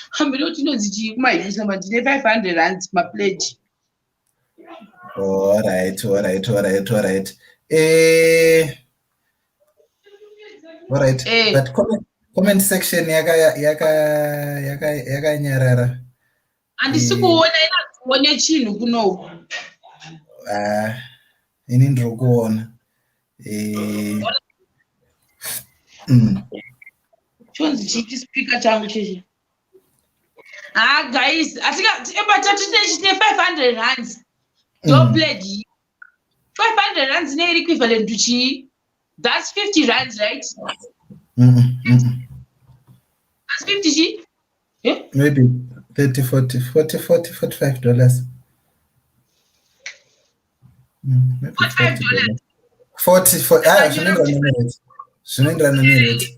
Hambiri kuti inonzi chii kumaisa, but ndine 500 rands mapledge. Alright. Alright. But comment section yakanyarara. Handisi kuona, inakuone chinhu kunoku. Ah, ini ndiri kuona. Chonzi chii speaker changu chechi? Ha, guys, atinga tine 500 rands ndo pledge. 500 rands neiri equivalent to chii? That's 50 rands, right? That's 50 chii? Eh? Maybe 30, 40, 40, 40, $45. Maybe $45. $40. 40, 40, ah, zvinoenderana nerate. Zvinoenderana nerate.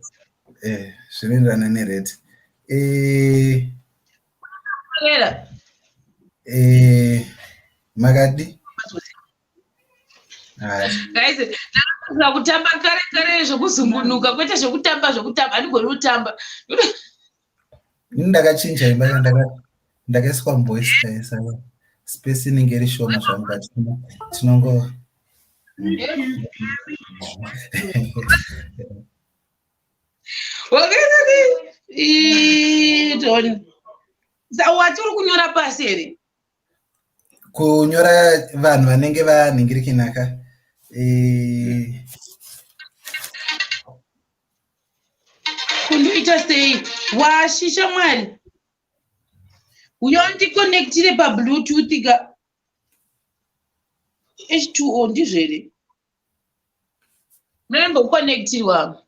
Zvinoenderana nerate. Era. Makadi? Ah, Guys, ndakafira kutamba kare kare zvekuzungunuka, kwete zvekutamba zvekutamba. Handigoni kutamba. Ini ndakachinja imba, ndakaiswa mboys kai, saka space inenge iri shoma zvangu, but tinongo Wakaitati toni wati uri kunyora pasi here? Kunyora vanhu vanenge vanhingirikinaka. Kundoita sei washisha mwari uyo ndiconnectire pabluetooth ka H2O, ndizvo here? Munombokuconnectirwa.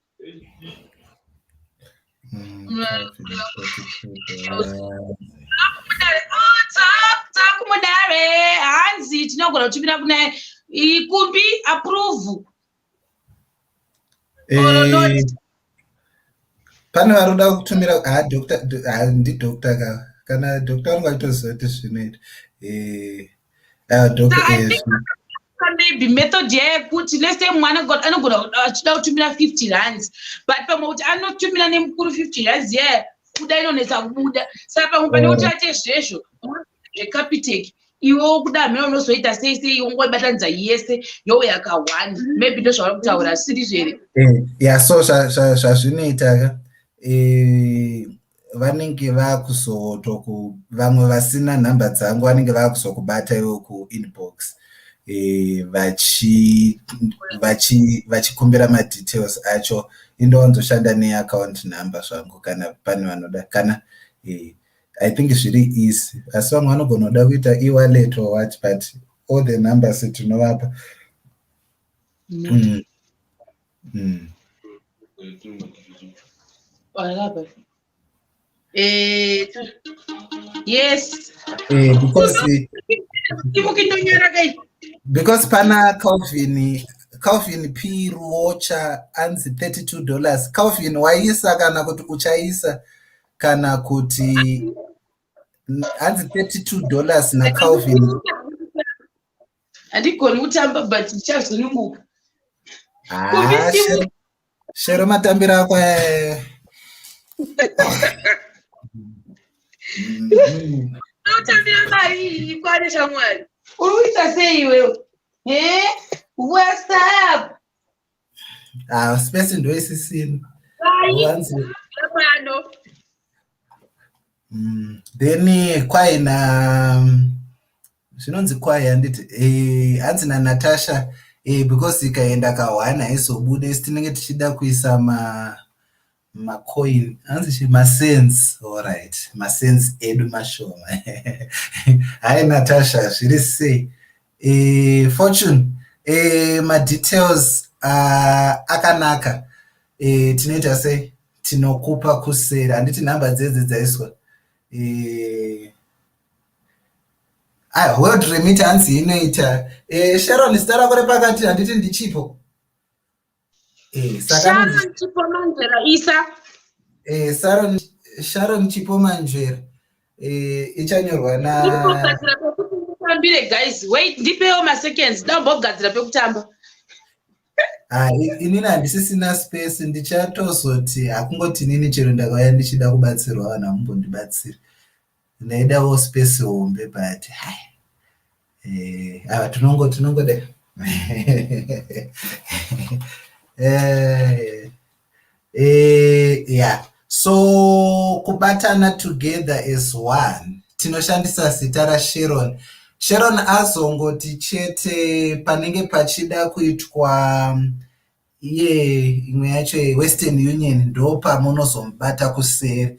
Takumudare, hanzi tinogona kutumira kuna Ikumbi, approve or not? Pane vari kuda kutumira, ha, doctor, ha, ndidoctor ka, kana doctor vanenge vachitoziva kuti zvinoita. Ah, Saka I think maybe method yekuti, let's say mwana anogona achida kutumira 50 rands, but pamwe kuti anotumira nemukuru 50 rands ye kuda inonetsa kubuda, saka pamwe pane kuti aite zvezvo zveCapitec. Iwe kuda hamene unozoita sei sei, wongoibatanidza yese youya ka one. Maybe ndozvavari kutaura, asirizvo here? Ya, so zvazvinoita ka, vanenge vakuzotoku vamwe vasina nhamba dzangu vanenge vakuzokubata iwe kuinbox vachikumbira madetails acho. Indowanzoshanda neaccount number zvangu kana pane vanoda kana I think zviri easy, asi vamwe vanogona kuda kuita e-wallet or what, but all the numbers tinovapa. Yes. Because Imukindonyara kai. Because pana Calvin P Ruocha anzi $32. Calvin, waisa kana kuti uchaisa, kana kuti hanzi $32 naCalvin. Handigoni kutamba, but ndichazununguka. Ah, Shero, matambiro ako. Unotambira mari iyi ikwane. Shamwari, uri kuita sei iwewe? E, what's up? Ah, space ndoisisina. Pano. Then kwaina zvinonzi kwai, handiti, hanzi naNatasha, because ikaenda ka1 haizobude, isi tinenge tichida kuisa macoin, hanzi chi macents. Allright, macents edu mashoma. Hai Natasha, zviri sei? Fortune, madetails akanaka. Tinoita sei? Tinokupa kuseri, handiti? Nhamba dzedze dzaiswa. World Remit hanzi inoita. Sharon, zita rako repakati handiti ndiChipo? Sharon Chipo Manzvera, isa. Sharon Chipo Manzvera, ichanyorwa na Ndikugadzira pekuti nditambire. Guys, wait, ndipewo maseconds, ndambogadzira pekutamba. Ah, inini handisisina space. Ndichatozoti hakungoti inini chero ndakauya ndichida kubatsirwa, vanhu hamumbondibatsiri. Ndaidawo space hombe, but hai, ava tinongoda. Yeah, so kubatana together as one, tinoshandisa zita raSharon. Sharon azongoti chete panenge pachida kuitwa iye imwe yacho yeWestern Union, ndo pamunozomubata kuseri,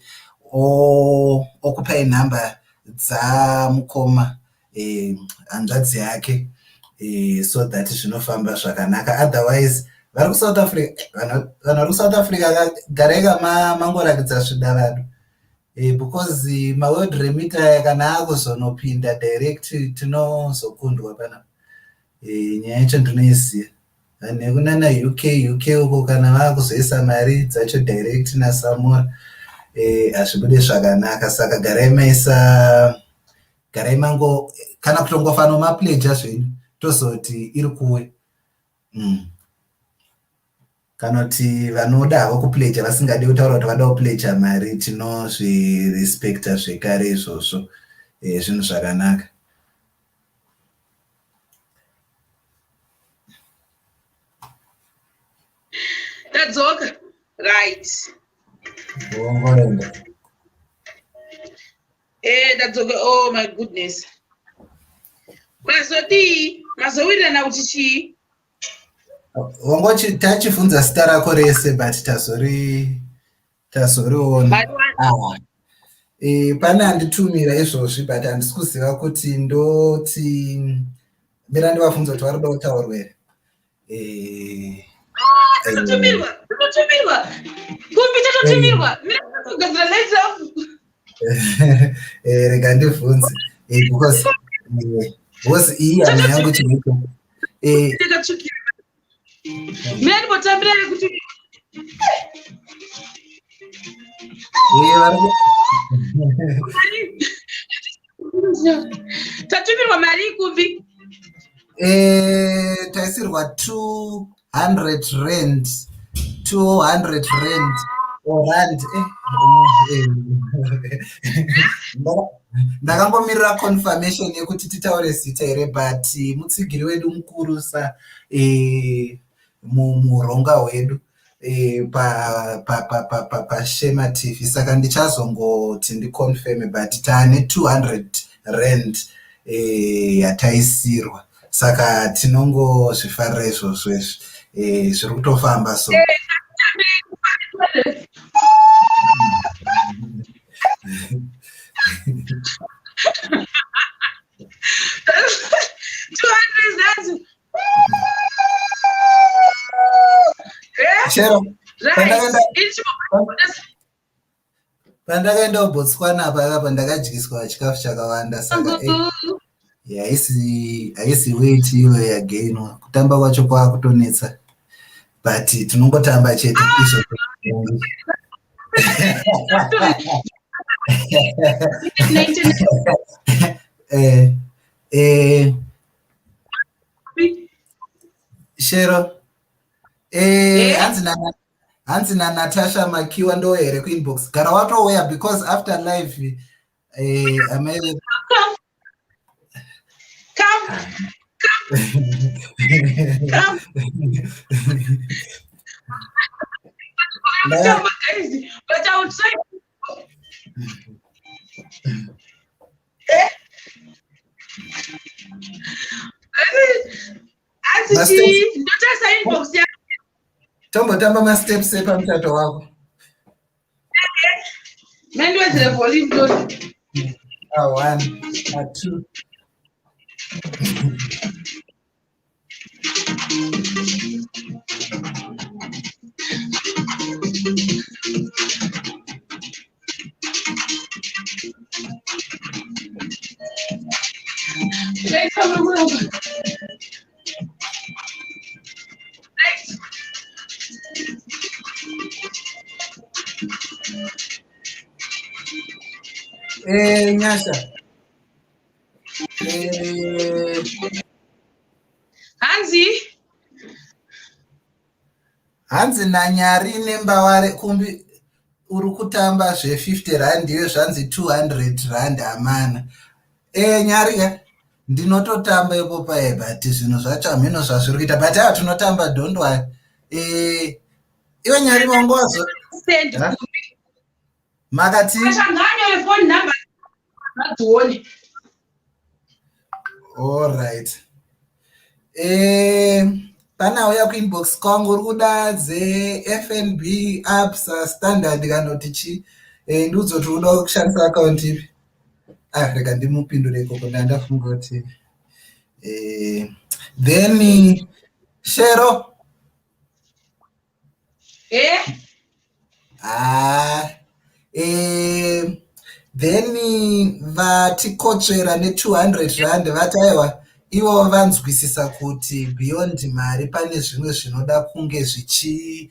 okupai nhamba dzamukoma, hanzvadzi yake, so that zvinofamba zvakanaka. Otherwise vari kuSouth Africa, vanhu vari kuSouth Africa, garai mangorakidza zvidavado, because maWorld Remit aya kana akuzonopinda direct, tinozokundwa panapa. Nyaya yacho ndinoiziva. Vanhu vekunana UK, UK uko, kana vakuzoisa mari dzacho direct naSamora, hazvibude zvakanaka. Saka garai maisa, garai mango kana kutongofana mapledger zvenyu, tozoti iri kuwe. Kana kuti vanoda havo kupledger, vasingadi kutaura kuti vada kupledger mari, tinozvirespekta zvekare izvozvo. Zvinhu zvakanaka. Tadzoka, right? Wongorenda. Tadzoka. Oh my goodness, mazodii? Mazowirirana kuti chii? Wangochi tachibvunza zita rako rese, but tazoriona. Ah. Pane anditumira izvozvi, but handisi kuziva kuti ndoti mira ndivabvunza kuti vari kuda kutaurwa here. Tatotumirwa, tatotumirwa kumbi, tatotumirwa. Mira kugadzira light up. Rega ndibvunze, because iyi hama yangu chiriko. Takatsvukira. Mira ndimbotambira yekuti Vari Tatumirwa mari ikumbi. Taisirwa 200 rand, 200 rand. Oh, rand. Ndakangomirira confirmation yekuti titaure zita here, but mutsigiri wedu mukurusa muronga hwedu paShema TV, saka ndichazongoti ndiconfirme, but taane 200 rand yataisirwa, saka tinongozvifarira izvozvo. Izvi zviri kutofamba, so Chero pandakaenda kuBotswana apa apa ndakadyiswa chikafu chakawanda, saka haisi weight iyo yagainwa. Kutamba kwacho kwakutonetsa, but tinongotamba chete izvo. Shero, hanzi naNatasha Makiwa, ndo here kuinbox? Gara watouya because after live amai Come, come, come, guys, but I will try. Asi chii? Ndotarisa inbox yako. Tombotamba masteps epamuchato wako. Mandiwedzere volume toti. A one, a two. Right. Nyasha. Hanzi Hanzi naNyari nembaware kumbi uri kutamba zve50 rand, iyo zvanzi 200 rand hamana. Nyari ka, ndinototamba ipo paye, but zvinhu zvacho hamhino zvazviri kuita, but ava tinotamba, don't worry. Iwe Nyari, mangu wazo send. Huh? Makati Ashanganyore phone number ngadzione. Allright. Pana uya kuinbox kwangu, uri kuda dzeFNB, Absa, Standard kana kuti chi? Ndiudze kuti uda kushandisa akaunti ipi. Ah, rega ndimupindure ikoko, ndandafunga kuti then Shero. Eh? Ah, then vatikotsvera ne200 rand vati aiwa, ivo vanzwisisa kuti beyond mari pane zvimwe zvinoda kunge zvichi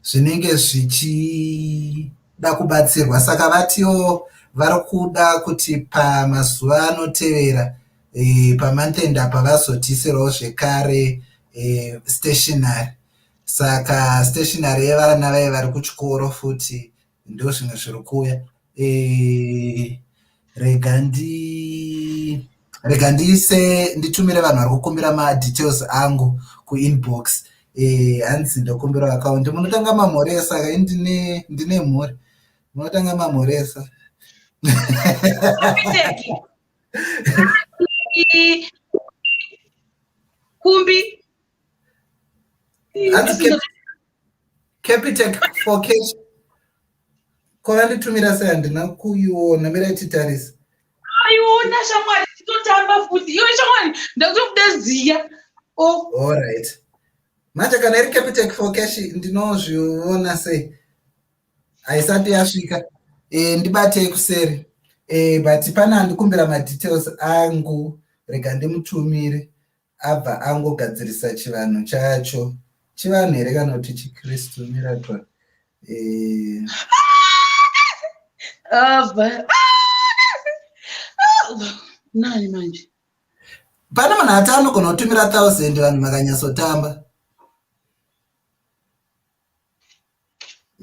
zvinenge zvichida kubatsirwa, saka vatiwo vari kuda kuti pamazuva anotevera, pamonth end apa, vazotiisirawo zvekare stationary. Saka stationary yevana vai vari kuchikoro futi ndo zvimwe zviri kuuya. Rega ndiise, nditumire vanhu vari kukumbira madetails angu kuinbox. Hanzi ndokumbira akaunti, munotanga mamhoresa ka. Ndine mhuri, munotanga mamhoresa. Capitec. Kumbi. Hanzi Capitec for cash. Ko vanditumira sei? Handina kuiona, mirai titarise. Aiona shamwari, titotamba futi. Iwe shamwari, ndakutobuda ziya. Oh, Allright, manje kana iri Capitec for cash ndinozviona sei? Haisati yasvika. Ndibatei kuseri. But pane andikumbira madetails angu, rega ndimutumire abva angogadzirisa chivanhu chacho. Chivanhu here kana kuti chiKristu? Miratwa. Abva. Nani manje? Pane munhu ati anogona kutumira 1000 vanhu vakanyatsotamba.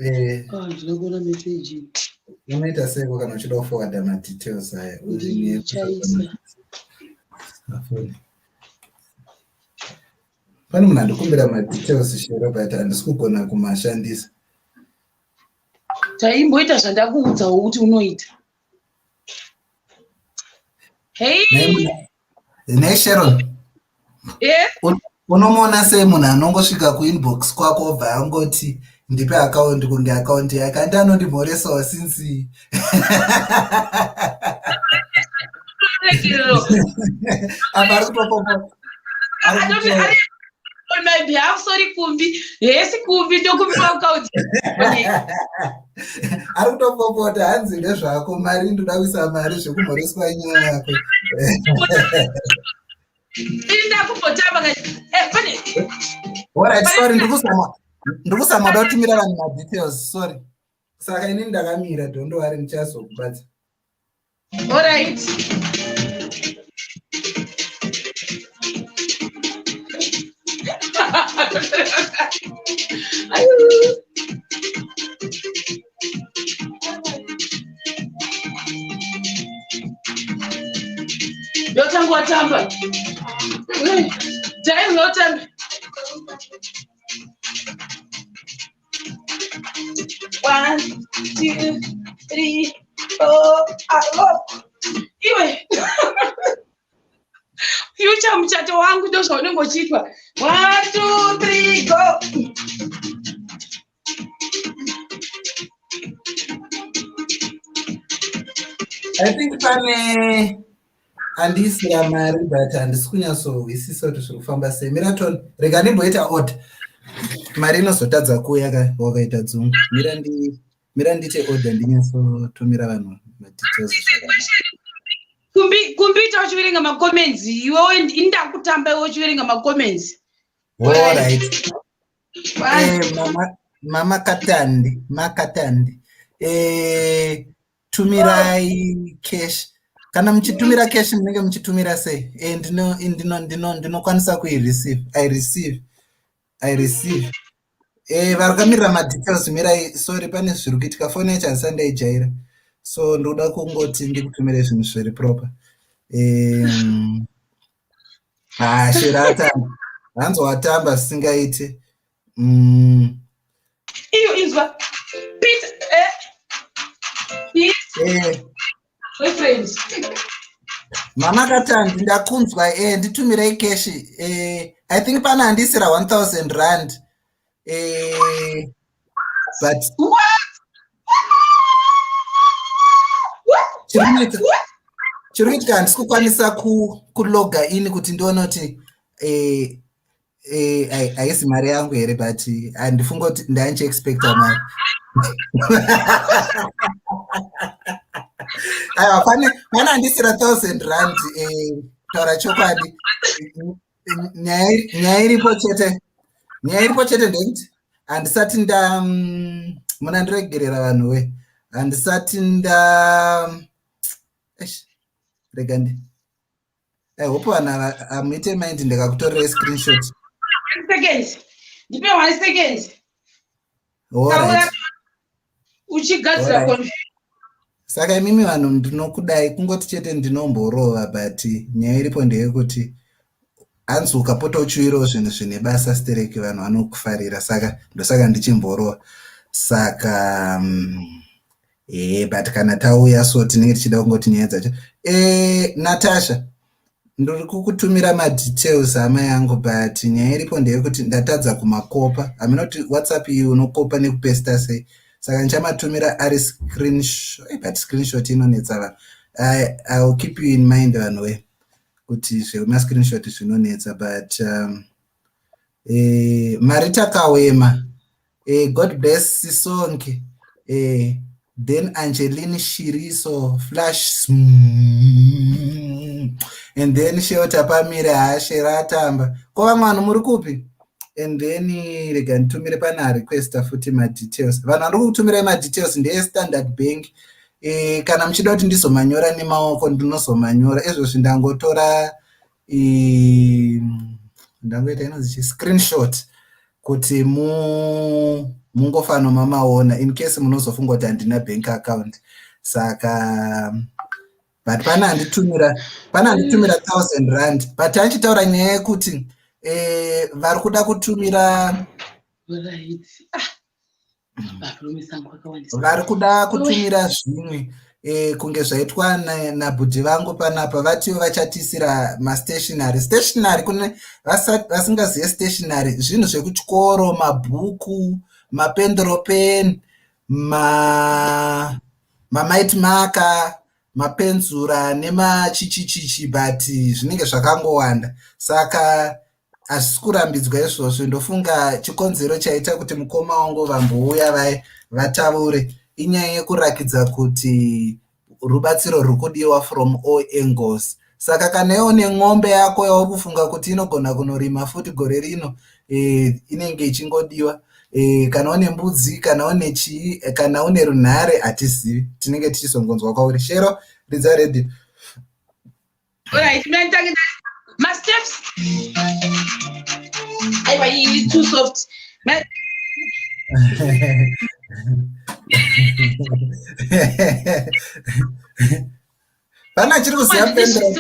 Eh. Ah, ndinoda kuona message. Unoita seiko kana uchida kuforwarda madetails aya? Ndichaisa. Pane munhu andikumbira madetails Shero but handisi kugona kumashandisa. Taimboita zvandakuudzawo kuti unoita. Hey. Nei Sharon? Yeah. Unomuona sei munhu anongosvika kuinbox kwako obva angoti ndipe akaundi kunge akaundi yake andi anondimhoresawo since apa ari kutopopo on my behalf sorry kumbi hesi kumbi ndokumbira ukaudza ari kutopopota hanzi ndezvako mari ndoda kuisa mari zvekumhoreswa inyaya yako ini ndakumbotamba eh, pane Alright, sorry ndikuzama ndikuzama da kutumira vanhu madetails sorry saka inini ndakamira don't worry ndichazokubata Alright. Yotanga watamba. Dai unotamba. One, two, three, four, ah, iwe future muchato wangu ndozvaunenge uchiitwa. One, two, three, go. I think pane andisira mari but handisi kunyatsohwisisa kuti zviri kufamba sei. Miraton, rega ndimboita order. Mari inozotadza kuuya ka wakaita dzungu. Mira ndi mira ndiite order ndinyatsotumira vanhu madetails zvakanaka. Kumbi kumbiita uchiverenga macomments iwewe ini ndakutamba iwe uchiverenga macomments. Alright. Eh, mama mama Katandi, makatandi. Eh, tumirai cash. Kana muchitumira cash munenge muchitumira sei? Eh, ndino ndino ndino ndinokwanisa kuireceive. I receive. I receive. Eh, vari madetails mirai sorry pane zviri kuitika foni yacho handisati ndaijaira. So ndoda kungoti ndikutumire zvinhu zviri proper. Ah, Shera atamba. Hanzi watamba zvisingaite. Iyo inzwa. Peter eh. Peter. Eh. Boyfriend. Mama Katandi ndakunzwa eh nditumirei cash eh I think pana handisira 1000 rand eh but What? Chiri kuitika handisi kukwanisa kuloga in kuti ndione kuti eh eh haisi mari yangu here but handifunga kuti ndandichiexpecta mari. Aiwa pane pane handisira 1000 rand eh taura chokwadi nyaya iripo chete nyaya iripo chete ndeyekuti handisati nda munandiregerera vanhu we handisati nda eish rega ndi I hope vanhu ava hamuite mind ndikakutorera screenshot. One second. Ndipe one second. Alright. Uchigadzira Alright. Saka imimi vanhu ndinokudai kungoti chete ndinomborova but nyaya iripo ndeyekuti hanzi ukapota uchiuirawo zvinhu zvine basa stereki vanhu vanokufarira saka ndosaka ndichimborova saka eh but kana tauya so tinenge tichida kungoti nyaya dzacho eh Natasha ndiri kukutumira madetails hama yangu but nyaya iripo ndeyekuti ndatadza kumakopa hamina kuti WhatsApp iyi unokopa nekupesta sei saka ndichamatumira ari screenshot eh, but screenshot inonetsa vanhu I will keep you in mind vanhu we kuti zvemascreenshot zvinonetsa but eh, Marita Kawema eh, God bless Sisonke eh, then Angeline Shiriso flash and then Shelter Pamire haashera atamba ko vamwe vanhu muri kupi and then rega nditumire pana requesta futi madetails vanhu vandiri kukutumirai madetails ndeyestandard bank e, kana muchida kuti ndizomanyora nemaoko ndinozomanyora izvozvi ndangotora e, ndangoita inonzi chi screenshot kuti Mungofano mamaona in case munozofunga kuti handina bank account. Saka but pane anditumira, pane anditumira 1000 rand, but achitaura nyaya yekuti vari kuda kutumira, vari kuda kutumira zvimwe kunge zvaitwa nabhudhi vangu panapa. Vatiwo vachatisira mastationary. Stationary, kune vasingazive stationary, zvinhu zvekuchikoro, mabhuku, mapendero pen, mamighty marker, mapenzura nemachichichichi, but zvinenge zvakangowanda, saka hazvisi kurambidzwa izvozvo. Ndofunga chikonzero chaita kuti mukoma wangu vambouya vataure inyaya yekurakidza kuti rubatsiro ruri kudiwa from all angles. Saka kana iwo nemombe yako yauri kufunga kuti inogona kunorima futi gore rino, inenge ichingodiwa. Kana une mbudzi, kana une chii, kana une runhare, hatizivi, tinenge tichizongonzwa kwauri. Shero, ridza redhiyo. Alright, masteps. Aiwa, iyi too soft. Pana chiri kuziva pendera.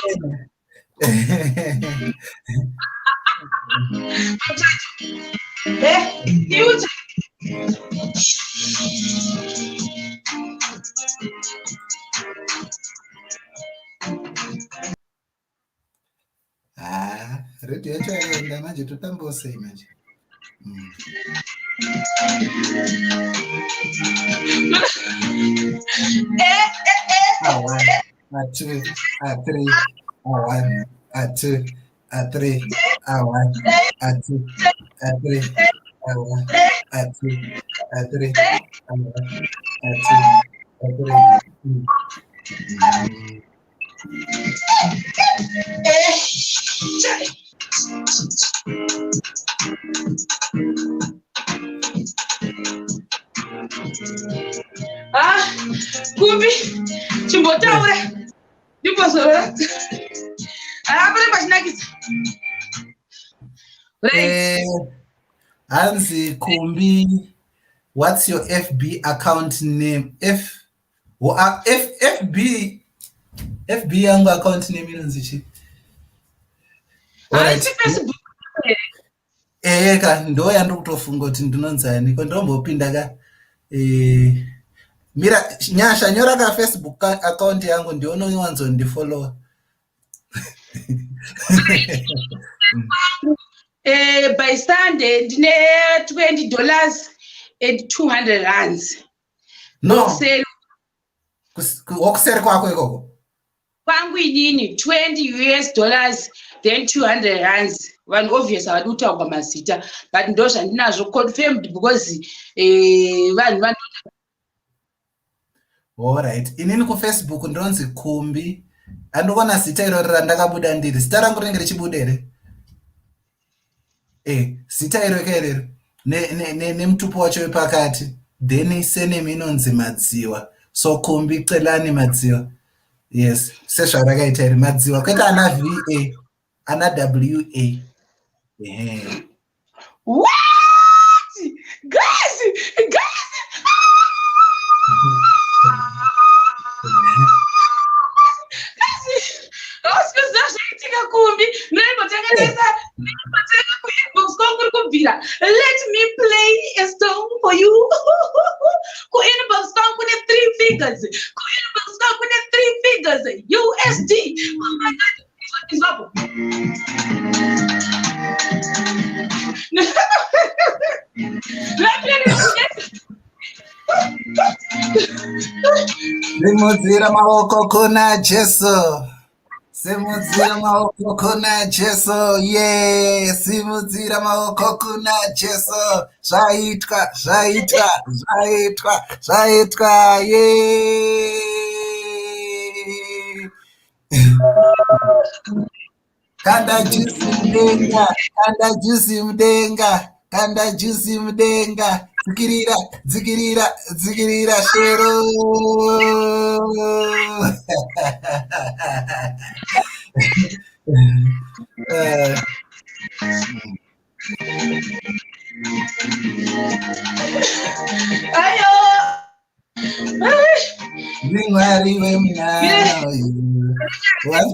Ah, redhiyo yacho yaenda manje, totambawo sei manje? A one, a two, a three, a one, a two, a three, a one, a two, a three, a one, a two, a three, a one, a two, a three. Ah, Kumbi, chimbotaura ndimbozorora. Ah, pane pachinakidza. Right. Hanzi Kumbi, what's your FB account name? F, F, FB, FB yangu account name inonzi chii? Haisi Facebook. Ehe ka, ndo yandiri kutofunga kuti ndinonzi ani ko, ndombopinda ka. Mira Nyasha, nyora ka Facebook account yangu, ndionowanzondifollowa. By Sunday ndine $20 and 200 rands. No. Kuseri. Wokuseri kwako ikoko? Kwangu inini 20 US dollars, then 200 rands. Vanhu obvious havadi kutaurwa mazita, but ndo zvandinazvo confirmed because vanhu vano. Alright, inini kuFacebook ndinonzi Kumbi. Andikuona zita irori randakabuda ndiri, zita rangu rinenge richibuda here? Zita iro kairero nemutupo wacho wepakati, then surname inonzi Madziwa. So Kumbi Celani Madziwa, yes, sezvarakaita iri Madziwa, kwete ana va, ana wa. Ehe. What? Guys, guys! Guys, hausi zvaitika, Kumbi. Ndaimbotanga ndaisa, ndaimbotanga kuinbox kwangu kuri kubvira. Let me play a song for you. Kuinbox kwangu kune three figures. Kuinbox kwangu kune three figures. USD. Oh my God. Izvapo. Simudzira maoko kuna Jesu. Simudzira maoko kuna Jesu. Ye, simudzira maoko kuna Jesu. Zvaitwa, zvaitwa, zvaitwa, zvaitwa. Ye. Kanda juice mudenga, kanda juice mudenga, kanda juice mudenga. Dzikirira, dzikirira, dzikirira, Shero.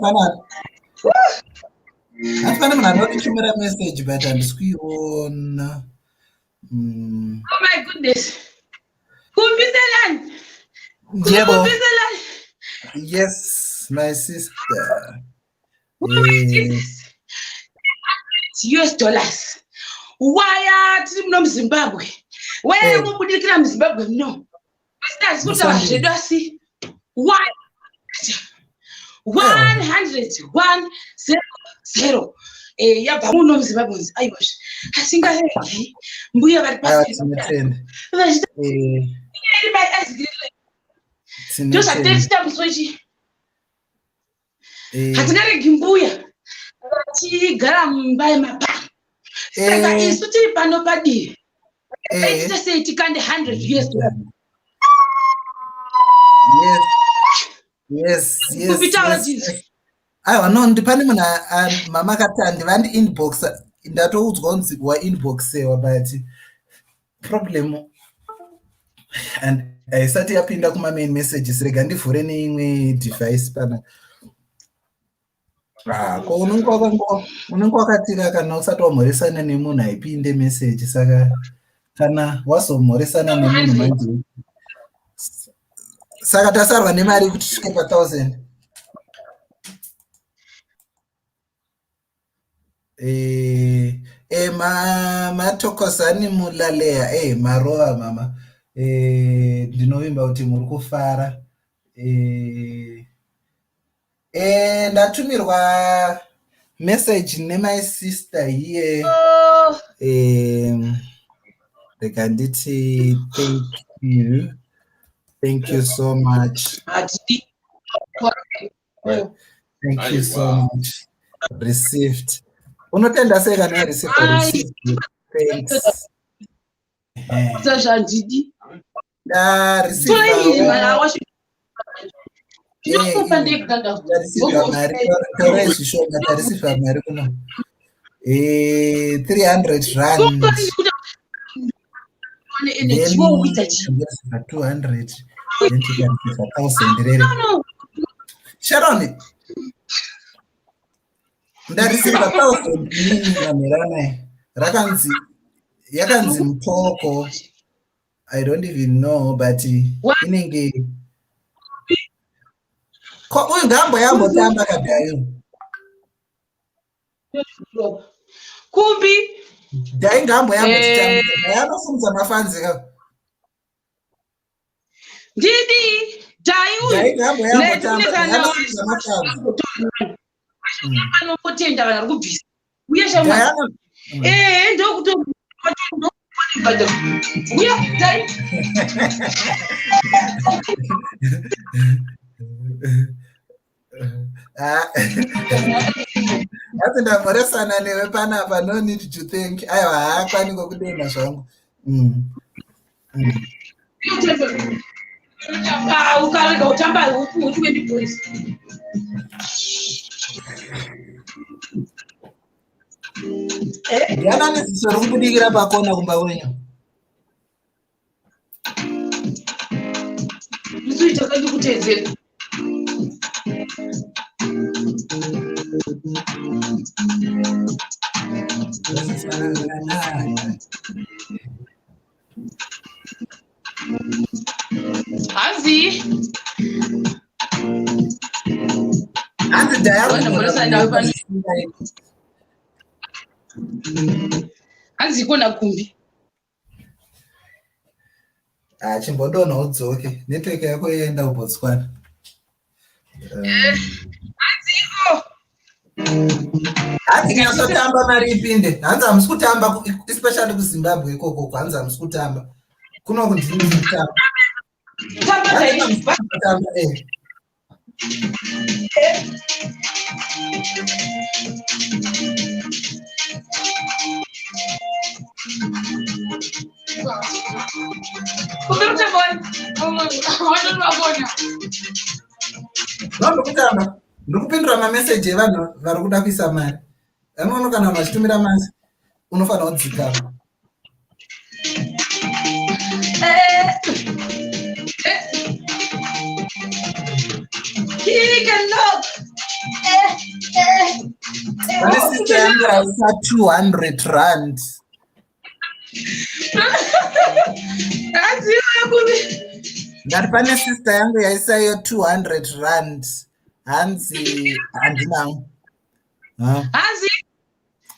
pano. Hanzi pane munhu anotitumira message but handisi kuiona. Oh my goodness. Kumbiselani. Yebo. Kumbiselani. Yes, my sister. Oh my Jesus. US dollars. Waya tiri muno muZimbabwe. Waya yekubudikira muZimbabwe muno. Asi kutaura zvedu asi 1 100 1 0 0 yabva muno muZimbabwe nzi aiwa asingaregi mbuya vari pasi ndozvatetiita musi wechi hatingaregi mbuya vachigara mumba yemapano saka isu tiri pano padivi tiite sei tikande 100 US dollars. Yes, yes, yes. Aiwa, no, ndipane munhu mama akati handivandi inbox, ndatoudzwa kunzi wainboxewa, but problem and haisati yapinda kumamain messages. Rega ndivhure neimwe device pana. Ko unenge wakatika kana usati wamhoresana nemunhu haipinde message, saka kana wazomhoresana nemunhu manje. Saka tasarwa nemari kuti tisvike pa1000. Matokozani mulalea, marova mama. Ndinovimba kuti muri kufara. Ndatumirwa message nemy sister here. Rega nditi thank you, thank you so much, thank you so much. Received. Unotenda sei kana wareceive? Received, thanks. Zvandidi. Ndareceive mari. Torai zvishoma. Tareceiva mari kuno, 300 rand, then 200, then tikareceiva 1000 rere. Sharon, ndareceiva 1000 inini mamheranai. Rakanzi, yakanzi mutoko. I don't even know, but inenge ko uyu ngambo yambotamba kadhayo. Kumbi. Dhai ngambo yambotitamba, yanofunza mafanzi ka. Ndidi dhai. Dhai ngambo yambotamba, yanofunza mafanzi. Anongotenda vanhu vari kubvisa uye shamwari. Ehe, ndokuto uya dhai. Hanzi ndamhoresana newe panapa, no need to thank. Aiwa, haakwani kwekudenha zvangu. Ukarega kutamba huku 20 points. Ndianani ziso riri kubudikira pakona kumba kwenyu? Ndisuita kandikutedzera. Hanzi Hanzi Ndamhoresana nawe pano. Hanzi ikona kumbi. Chimbodonha udzoke, network yako yaenda kuBotswana. Hanzi iko. Hanzi nyatsotamba mari ipinde. Hanzi hamusi kutamba, especially kuZimbabwe ikokoko. Hanzi hamusi kutamba, kunoku ndini ndiri kutamba. Tamba. Hanzi Dai. hamusi kutamba. Kumbi kutamba wani wabona. No, ndikutamba, ndiri kupindura mameseji evanhu vari kuda kuisa mari. Anoona kana vanhu vachitumira mari, unofanira kudzikama. Kick and knock. Eh, eh, eh. Pane sister yangu yaisa 200 rand. Hanzi iwe kubi. Ndati pane sister yangu yaisa iyo 200 rand. Hanzi handina. Huh? Hanzi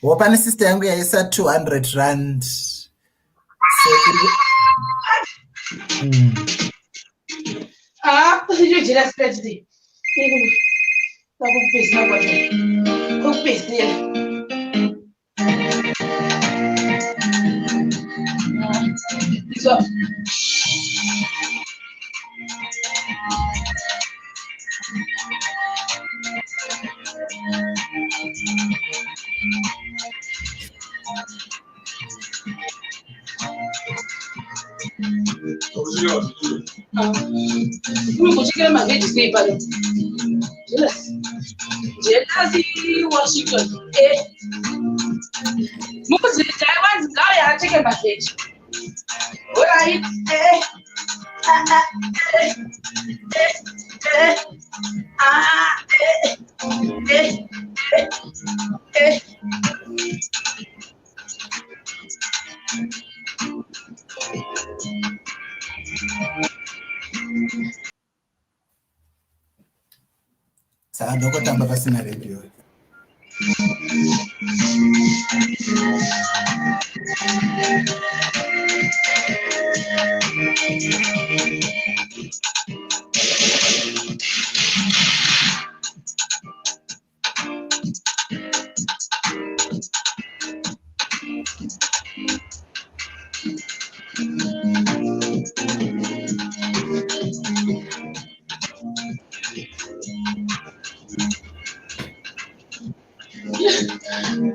Wo pane sister yangu yaisa 200 rand. So iri. Ah, iyo jela strategy. Kwakupedzisira kwacho. Kwakupedzisira. Izwa. Uri kuchekera mavheji sei pano? Jealous. Jealousy Washington. Eh. Mukudzi wanzi ngauye acheke mavheji. Alright. Eh. Ah, ah, eh. Eh. Eh. Ah, eh. Eh. Eh. Eh. Saka ndokotamba pasina radio.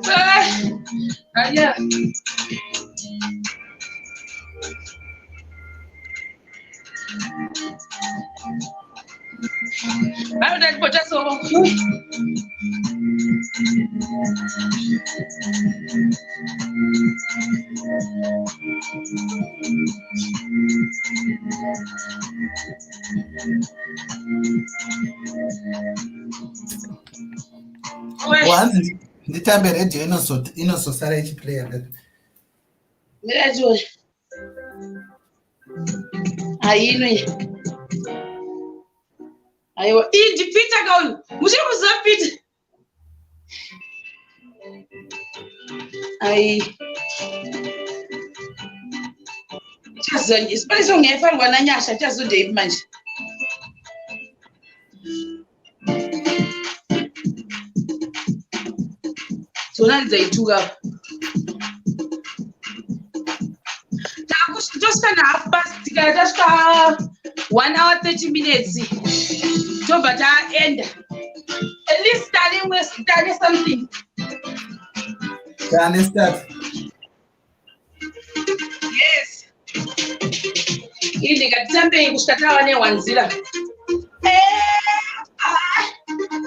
Ah, aya. Vanoda ndipota soko. Wanzi nditambe radio inozosara ichiplaya. Mira Haino iyi. Aiwa, iyi ndiPeter kauyu. Muchiri kuziva Peter? Ai. Chazo pane song yaifanirwa naNyasha chazondeipi manje? Tonaridza ituka. Tosvika nahalf past, kana tasvika 1 hour 30 minutes tobva taenda. At least tane something. Tane start. Yes. Indi ngatitambei kusvika tava newanzira. Eh, ah,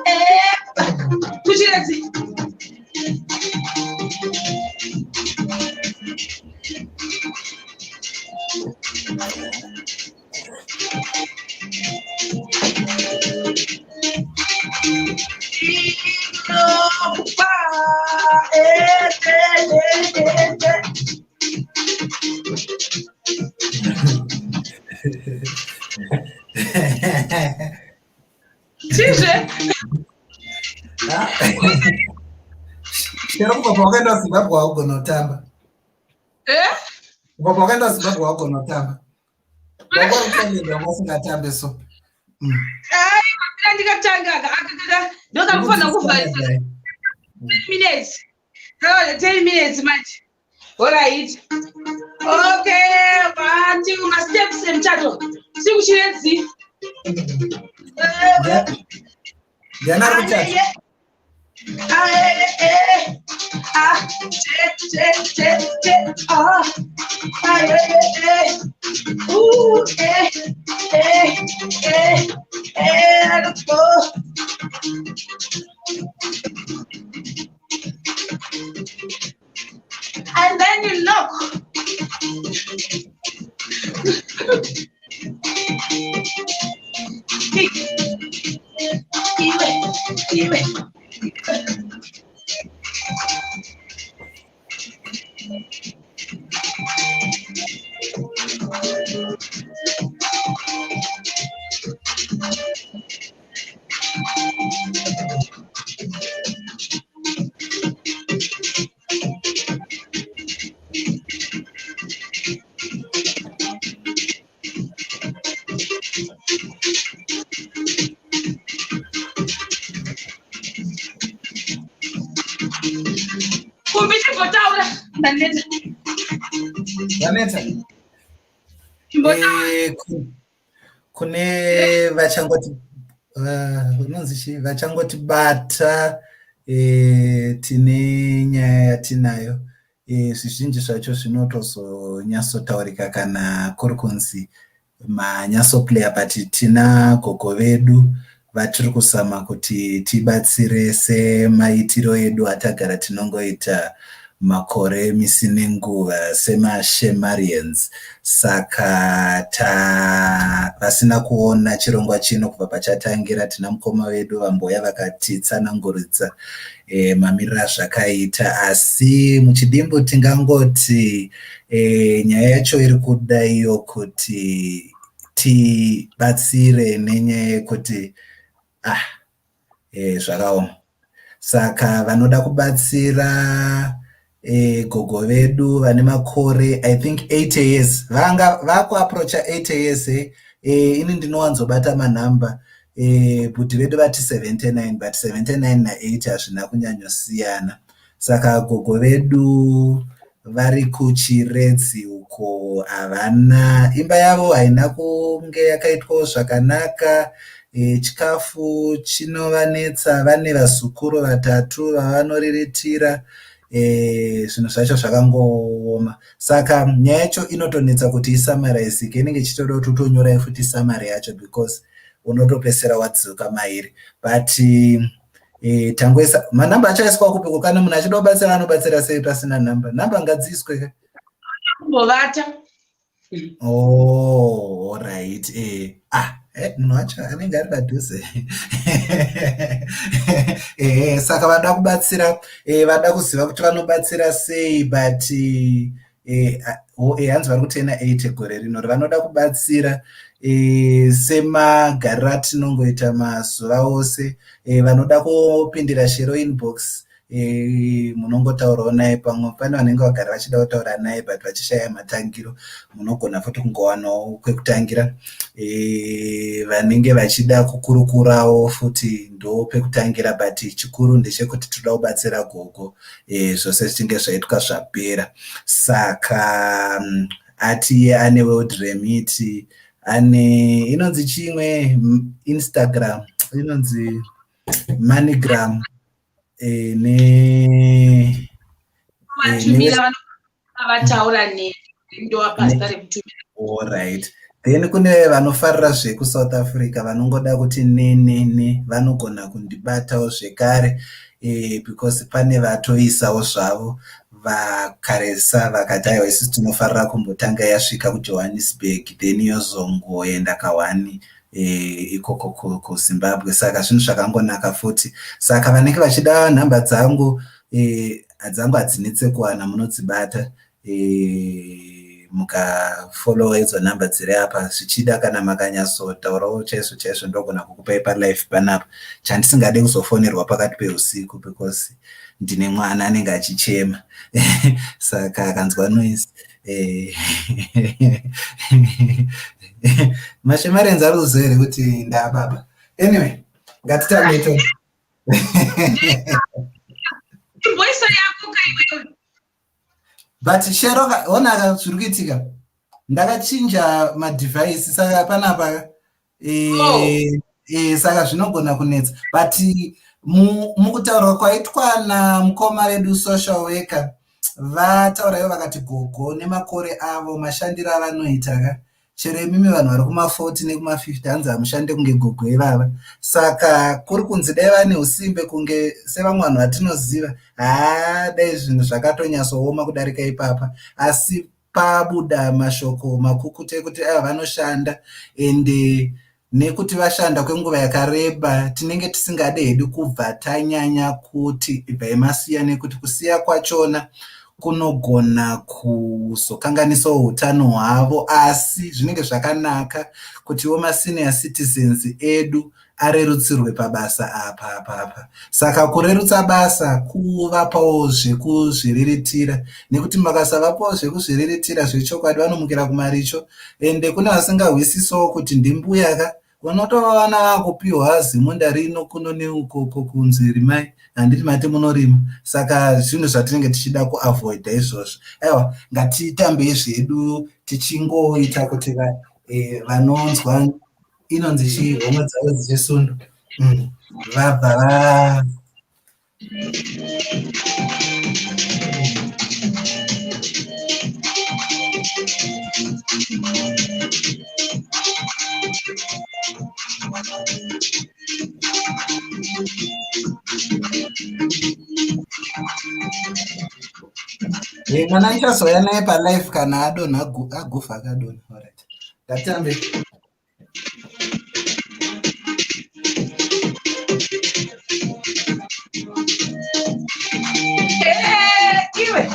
eh, Tuchiredzi. Eh, eh, eh, eh, eh. Chizve? Chero kubva pawakaenda kuZimbabwe waugona kutamba. Eh? Kubva pawakaenda kuZimbabwe waugona kutamba. Wanga uri kuenda wanga usingatambe so. Ai, ndikatanga aka ndokakufanira kuvharisa minutes. 10 minutes manje. Alright. Okay, one, two, masteps emuchato. Sikuchiredzi. Ndiani ari kuchata? A, T, T, T, T, A, A, E, E, U, E, E, E, E, O. And then you knock. Kick. Kumbi, chimbotaura, ndaneta. Vaneta. Chimbotaura. Kune vachangoti unonzi chii, vachangotibata, tine nyaya yatinayo. Zvizhinji zvacho zvinotozonyatsotaurika kana kuri kunzi manyatsoplaya, but tina gogo vedu vatiri kuzama kuti tibatsire semaitiro edu atagara tinongoita makore, misi nenguva, semaShemarians. Saka ta vasina kuona chirongwa chino kubva pachatangira, tina mukoma vedu vamboya vakatitsananguridza mamiriro azvakaita, asi muchidimbu tingangoti nyaya yacho iri kuda iyo kuti tibatsire nenyaya yekuti zvakaoma. Saka vanoda kubatsira gogo vedu vane makore, I think, 80 years, vanga vakuapproacha 80 years. Ini ndinowanzobata manhamba. Bhudhi vedu vati 79, but 79 na80 hazvina kunyanyosiyana. Saka gogo vedu vari kuChiredzi uko, havana imba yavo, haina kunge yakaitwawo zvakanaka. Chikafu chinovanetsa, vane vazukuru vatatu vavanoriritira. Zvinhu zvacho zvakangooma, saka nyaya yacho inotonetsa kuti isamaraisike. Inenge ichitoda kuti utonyorai futi summary yacho because unotopesera wadzoka mairi. But tangoisa manhamba achaiswa kupiko? Kana munhu achida kubatsira, anobatsira sei pasina nhamba? Nhamba ngadziiswe. Kumbovata. Oh, alright. Munhu wacho anenge ari padhuze. Saka vada kubatsira, vada kuziva kuti vanobatsira sei, but hanzi vari kutena 8 gore rino. Vanoda kubatsira, semagariro atinongoita mazuva ose, vanoda kupindira Shero inbox, munongotaurawo naye. Pamwe pane vanenge vagara vachida kutaura naye but vachishaya matangiro, munogona futi kungowanawo kwekutangira. Vanenge vachida kukurukurawo futi, ndo pekutangira, but chikuru ndechekuti toda kubatsira gogo, zvose zvichinge zvaitwa zvapera. Saka ati iye ane World Remit, ane inonzi chimwe, Instagram, inonzi MoneyGram, ne Vatumira vataura neni, ndovapa zita rekutumira. Alright, then kune vanofarira zvekuSouth Africa, vanongoda kuti nenene, vanogona kundibatawo zvekare, because pane vatoisawo zvavo vakaresa vakati, "Aiwa, isusu tinofarira kumbotanga yasvika kuJohannesburg, then yozongoenda kahwani ikoko kuZimbabwe." Saka zvinhu zvakangonaka futi. Saka vanenge vachida nhamba dzangu, dzangu hadzinetse kuwana, munodzibata mukafollowa idzo nhamba dziri apa. Zvichida kana makanyatsotaurawo chaizvo chaizvo, ndogona kukupai palive panapa. Chandisingade kuzofonerwa pakati peusiku because ndine mwana anenge achichema, saka akanzwa noise. MaShemarenzi ari kuziva here kuti ndaababa? Anyway, ngatitame. Voice yako kaiwewe. But Shero, onaka zviri kuitika, ndakachinja madevice, saka panapa Oh. Saka zvinogona kunetsa, but mukutaurwa kwaitwa namukoma vedu social worker, vataura ivo vakati gogo nemakore avo, mashandiro avanoita ka, chero imimi vanhu vari kuma40 nekuma50, hanzi hamushande kunge gogo ivava. Saka kuri kunzi dai vane usimbe kunge sevamwe vanhu vatinoziva, haa, dai zvinhu zvakatonyatsooma kudarika ipapa. Asi pabuda mashoko makukutu ekuti ava vanoshanda, ende nekuti vashanda kwenguva yakareba, tinenge tisingade hedu kubva tanyanya kuti ibvai masiya, nekuti kusiya kwachona kunogona kuzokanganisawo utano hwavo. Asi zvinenge zvakanaka kutiwo masenior citizens edu arerutsirwe pabasa apa apa apa. Saka kurerutsa basa kuvapawo zvekuzviriritira, nekuti makasavapawo zvekuzviriritira zvechokwadi, vanomukira kumaricho. Ende kune vasingahwisisawo kuti ndimbuya ka, vanotovawana vakupiwa zimunda rino kuno neukoko kunzi rimai. Handiti mati munorima? Saka zvinhu zvatinenge tichida kuavoida izvozvo. Aiwa, ngatitambei zvedu tichingoita kuti vanonzwa inonzi chii, homwe dzavo dzichisundwa, vabva va Mwana ndichazouya naye palife kana adonha, agufa akadonha. Alright, ngatambe. Iwe.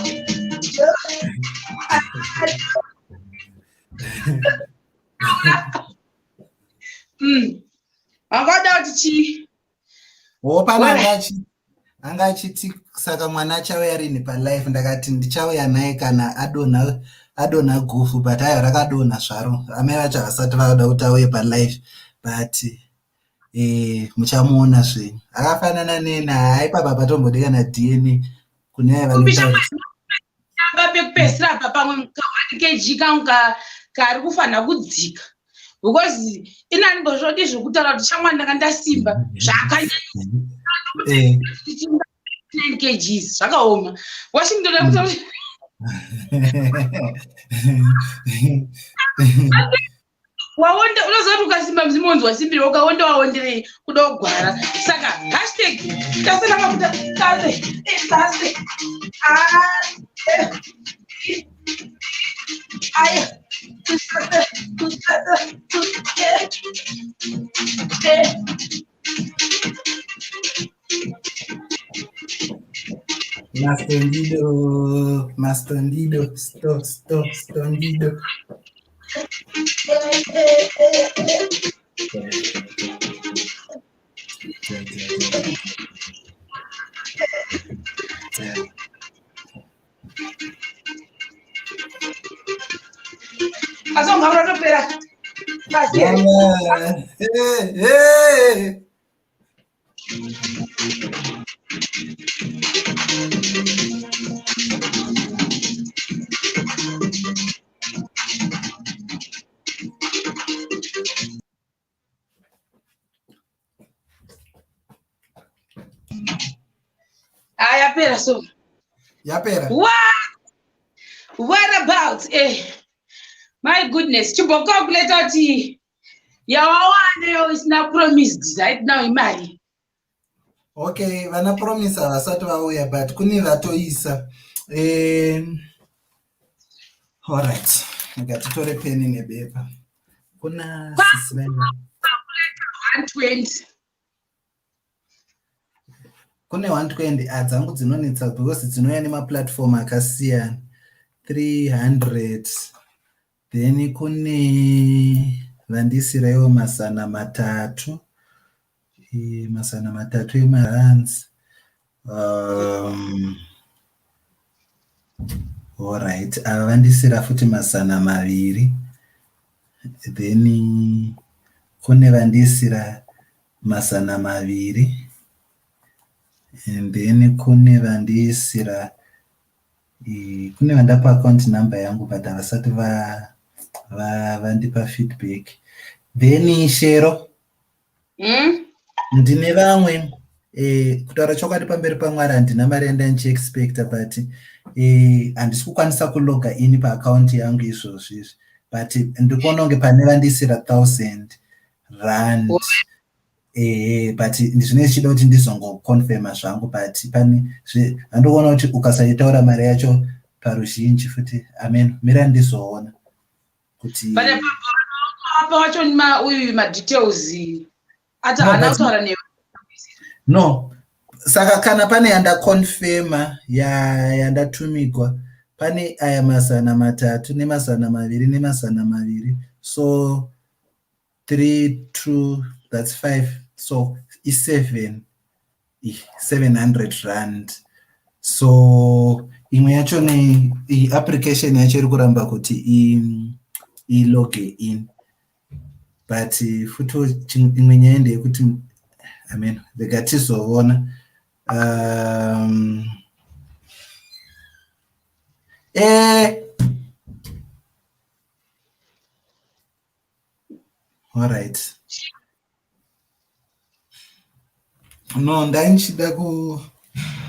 Wangada kuti chii? Wo pana anga achiti saka mwana achauya rini palife? Ndakati ndichauya naye kana adonha, adonha gufu, but aiwa, rakadonha zvaro. Amai vacho havasati vada kuti auye palife, but muchamuona zvenyu. Akafanana nena, hai papa patombodi kana DNA kune aya vanotaurisa. Tamba pekupedzisira apa, pamwe ka 1 kg kangu kari kufanira kudzika, because inani mbozvodi zvekutaura kuti shamwari, ndanga ndasimba zvakanyanya. 9 kgs zvakaoma. Washington akuta kuti waonde, unoziva kuti ukasimba mudzimu wonzi wasimbire, ukaonda waonderei kuda kugwara. Saka hashtag tasana mafuta tase tase aya Mastondido, mastondido, sto, sto, stondido. Asi ungaona topera pasi here? Hey, hey. Ah, yapera so. Yapera. What about, my goodness, chimbocalculate kuti yawawaneyo isina promised right now imari. Okay, vana promise havasati vauya, but kune vatoisa. Alright, ngatitore peni nebepa. Kuna sisi vaina 120. Kune 120. A, dzangu dzinonetsa because dzinouya nemaplatform akasiyana. 300, then kune vandisiraiwo 300, 300 emarands. Alright, ava vandisira futi 200, then kune vandisira 200, and then kune vandiisira, kune vandapa account number yangu, but havasati vandipa feedback. Then Shero, Ndine vamwe, kutaura chokwadi pamberi paMwari, handina mari yanda ndichiexpecta, but handisi kukwanisa kuloga in paaccount yangu izvozvi izvi, but ndikuona kunge pane vandisira R1000 ehe, but zvinenge zvichida kuti ndizongoconfirma zvangu, but pane handikuona kuti ukasaitaura mari yacho paruzhinji futi. Amen, mira ndizoona kuti Pane apa wacho uyu madetails ati haana kutaura newe. No, saka kana pane yandaconfirma, yandatumigwa, pane aya 300 ne200 ne200, so 3 2, that's 5, so i7, R700. So imwe yacho ne application yacho iri kuramba kuti iloge in, but futi imwe nyaya ndeyekuti, amen, rega tizoona. All right. No, ndaichida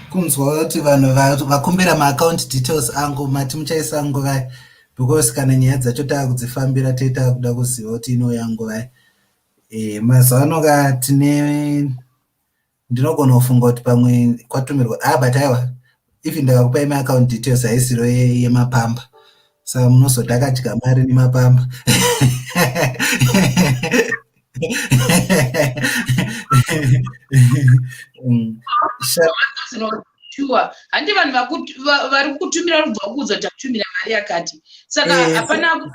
kunzwa kuti vanhu vakumbira maaccount details angu, mati muchaisa nguvai, because kana nyaya dzacho taakudzifambira toita kuda kuziva kuti inouya nguvai. Mazuva ano ka tine ndinogona kufunga kuti pamwe kwatumirwa, ah, but aiwa, even ndakakupai maaccount details haisiro yemapamba, saka munozoti akadya mari nemapamba. Sure, handi vanhu vari kutumira rubva kuudza kuti takutumira mari yakati, saka hapana.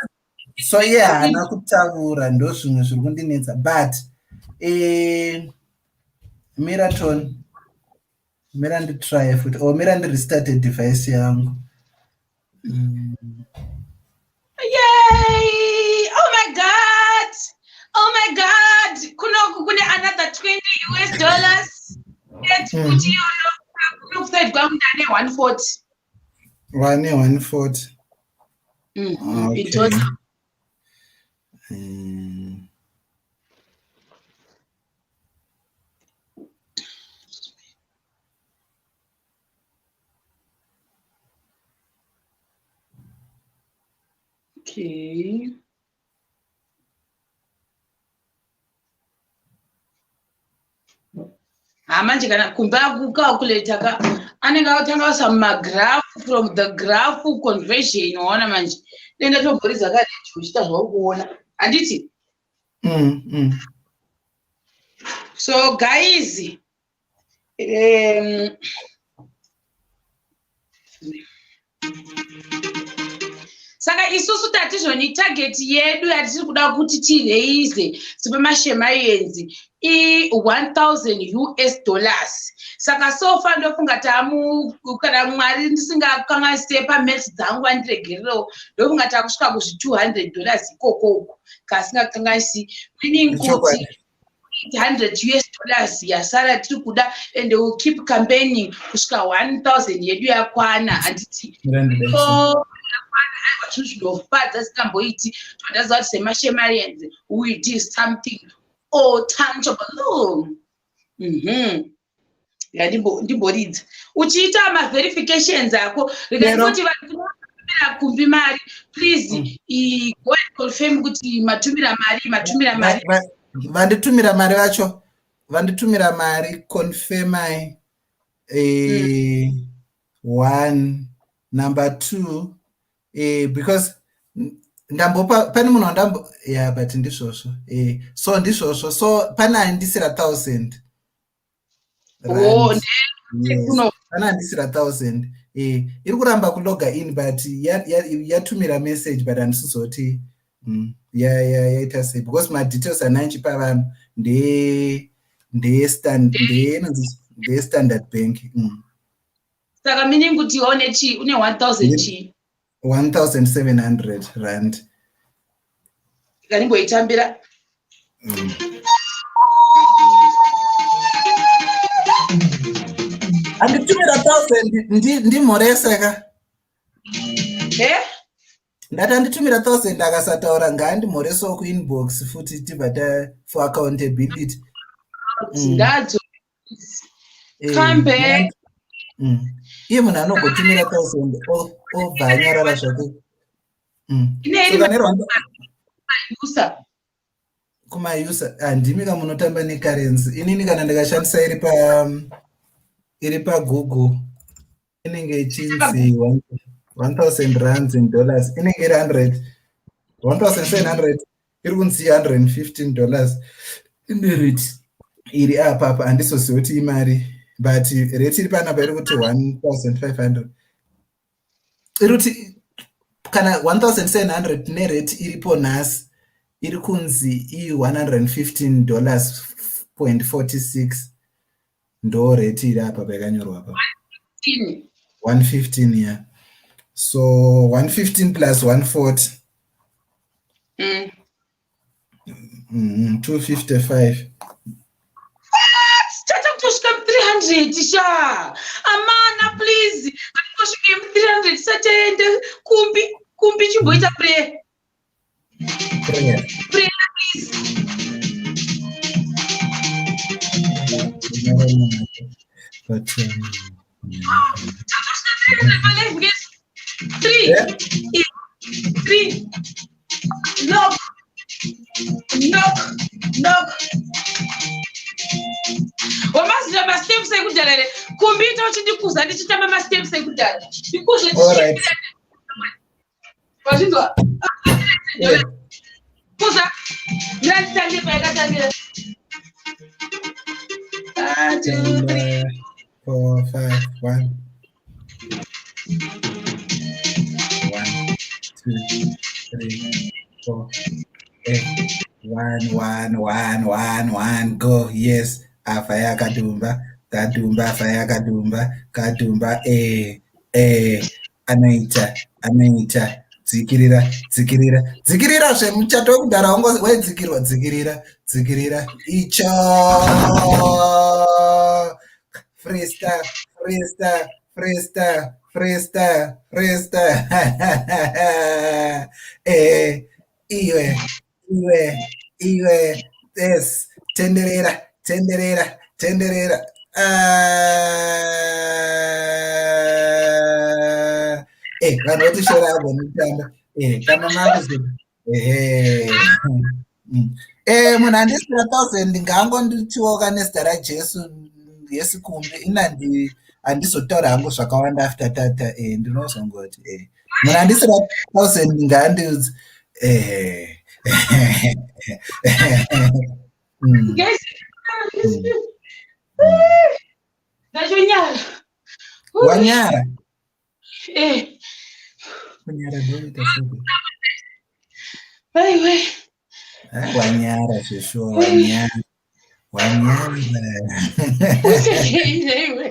So iye haana kutaura, ndo zvimwe zviri kundinetsa, but miraton, mira nditry futi or mira ndirestarte device yangu. Yay! Oh my God! Oh my God! Kunoku kune another 20 US dollars. Kuti iyoyo kuno kuside kwangu ndane 140. Wane 140. In total. Okay. Ha, manje kana kumba kucalculata ka, anenge akatanga kuisa magraph, from the graph conversion, waona manje denda tobhuridza karedio uchiita zvauri handiti? So guys, saka isusu tatizvoni target yedu yatiri kuda kuti tiraise sepamashamarians i1000 US dollars. Saka so far ndofunga tamu, kana Mwari ndisingakanganise pamaths dzangu vandiregererewo, ndofunga takusvika kuzvi 200 dollars ikoko uko, kasingakanganisi, meaning kuti 800 US dollars yasara tiri kuda, and we keep campaigning kusvika 1000 yedu yakwana, handiti? So aiwa, zvinhu zvinofadza singamboiti. Twandaziva kuti semashamarians we did something all tangible. Ya, ndimboridza uchiita maverifications ako, rikandikuti vanhu kumbi mari, please go and confirm kuti matumira mari, matumira mari. Vanditumira mari vacho, vanditumira mari, confirmai. One, number two, because ndambopa, pane munhu wandambo, yeah, but ndizvozvo. So ndizvozvo, so pane andisira 1000. Oh. Yes. Pane andisira 1000, iri kuramba kuloga in, but yatumira message, but handisizoti yaita sei, because madetails ananchipa vanhu ndeye Standard Bank. Saka meaning kuti une chi, une 1000 chi? 1700 rand. Kandimboitambira. Anditumira 1000, ndimhorese ka. Eh? Ndati anditumira 1000 akasataura, ngaandimhoresewo kuinbox futi, tibva ta for accountability. Ndadzo. Come back. Iye munhu anogotumira 1000 obva anyarara zvake. Ine iri Saka neRwanda usa. Kumayusa handimi ka munotamba necurrency. Inini kana ndikashandisa iri paGoogle inenge ichinzi 1000 rands in dollars inenge iri 100, 1700 iri kunzi 115 dollars. Ine rate iri apapa, handizozivi kuti imari, but rate iri panapa iri kuti 1500, iri kuti kana 1700 nerate iripo nhasi iri kunzi i115 dollars point 46, ndo rate iri apa payakanyorwa apa. 115, yeah. So 115 plus 140, 255. Tata kutosvika 300. 300 sha. Amana, please, ngatingosvike mu300 tisati taenda. Kumbi, Kumbi, chimboita prayer. Prayer. Prayer, please. But Three. Yeah. Three. Knock. Knock. Knock. Wamaziva masteps ekudhara here? Kumbi, ita uchindikuza ndichitamba masteps ekudhara. Ndikuze. All right. Wazvinzwa? Yeah. Kuza. Mira nditange payakatangira. One, two, three. 4, 5, 1. 1, 2, 3, 4, 8. 1, 1, 1, 1, 1, go. Yes. Afa yakadumba. Kadumba, afa yakadumba. Kadumba, eh, eh. Anoita, anoita. Dzikirira, dzikirira, dzikirira zvemuchato wekudhara waidzikirwa. Dzikirira, dzikirira. Icho. Freestyle, freestyle, freestyle, freestyle, freestyle. Eh, iwe, iwe, iwe. Yes. Tenderera, tenderera, tenderera. Ah. Eh, vanhu votishora agoni kutamba. Eh, kana makuzi. Ehe. Eh, munhu andisira 1000 ngaangonditiwoka nezita raJesu yesikumbi ina handizotaura hangu zvakawanda after tata. Ndinozongoti munhu andisira 1000 ngaandiudze. Guys, ndachonyara. Wanyara? Eh. Kunyara ndoita sei? Aiwe. Wanyara zveshuwa, wanyara, wanyara. Usekeire iwe.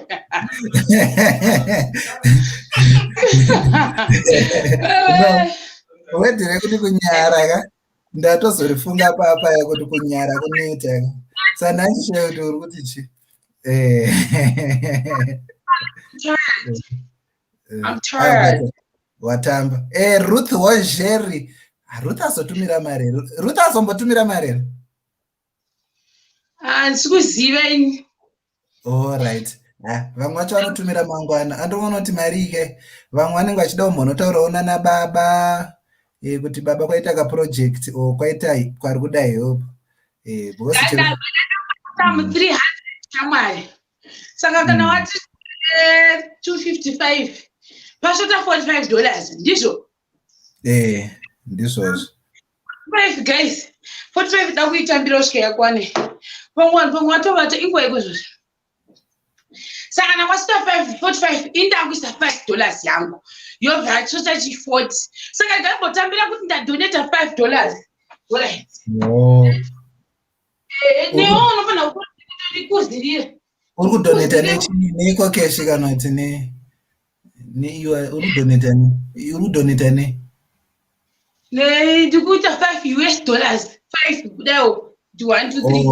No, wedhi rekuti kunyara ka, ndatozorifunga papa yekuti kunyara kunoita ka, saka ndachishaye kuti uri kuti chi. I'm tired. Watamba. Ruth Wozheri. Ruth azotumira mari here? Ruth azombotumira mari here? Handisi kuziva ini. Allright. Vamwe vacho vanotumira mangwana. Andoona kuti mari ike, vamwe vanenge vachida kumbonotaurawo nana baba, kuti baba, kwaita kaproject or kwaita kwari kuda help, because 300 shamwari. Saka kana wati 255, pashota $45, ndizvo? Eh, ndizvozvo. 5 guys, 45 da kuitambira kusvika yakwane. Pamwe watovata inguva ikozvozvo. Saka kana kwasvika 5 45, indakuisa $5 yangu, yobva yachota chi 40. Saka ndikambotambira kuti ndadonata $5, alright? No. Newo unofanira kundikuzirira. Uri kudonata nechii? NeEcoCash kana kuti ne neiwa? Uri kudonata ne, uri kudonata ne? Ndikuita US$5, 5 kudaiwo, kuti 1, 2, 3,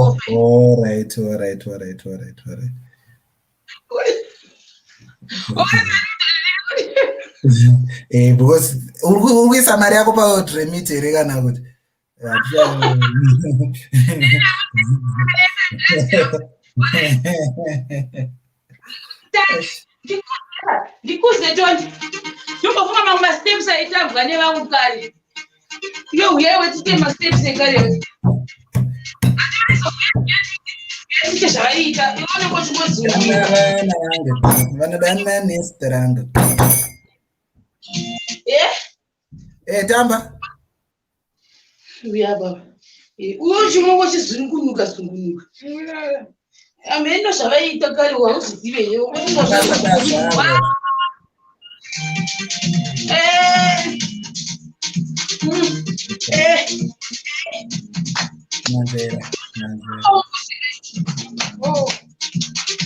4, 5. Alright. Because uri kuisa mari yako paRemit here kana kuti? Ndikuze tondi, ndombofunga mamwe masteps aitambwa nevamwe kare. Iyo huyai wetite masteps ekare, tiite zvavaiita, ione kochingozunguka. Vana vangu vanodanana nezita rangu. Eh. Tamba. Uya baba, uyo chimoko chizungunuka zungunuka, ameno zvavaiita kare, wauzvizive here? Zvavo. Eh. Eh. Manzera, manzera. Oh.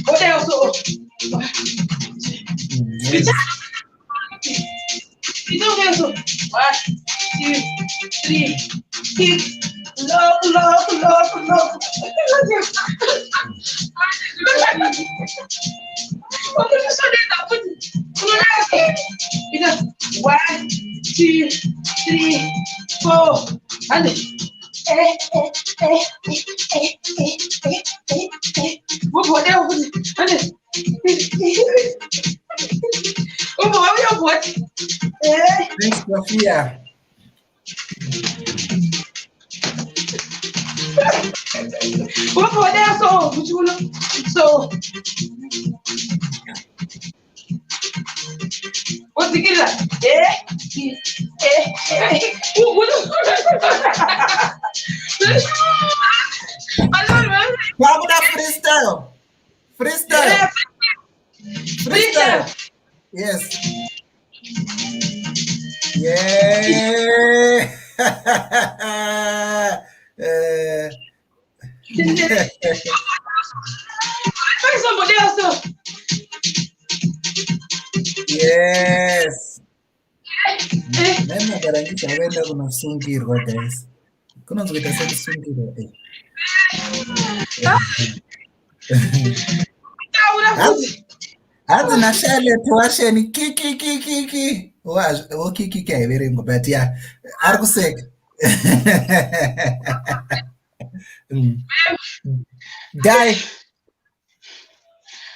What else? Oh. Yes. One, two, three, six. Look, look, look, look. One, two, three, four, and Thanks, Sophia. So wodzikirira Kwakuda freestyle. Freestyle. Freestyle. Yes. Yeah. Somebody else. Yes. Nai mabarangisa vaenda kunosungirwa, guys. Kunonzi kuita sekusungirwa. Hanzi naCharlotte washeni kikikikiki. Wokikiki haiverengwa, but yeah, ari kuseka. Dai.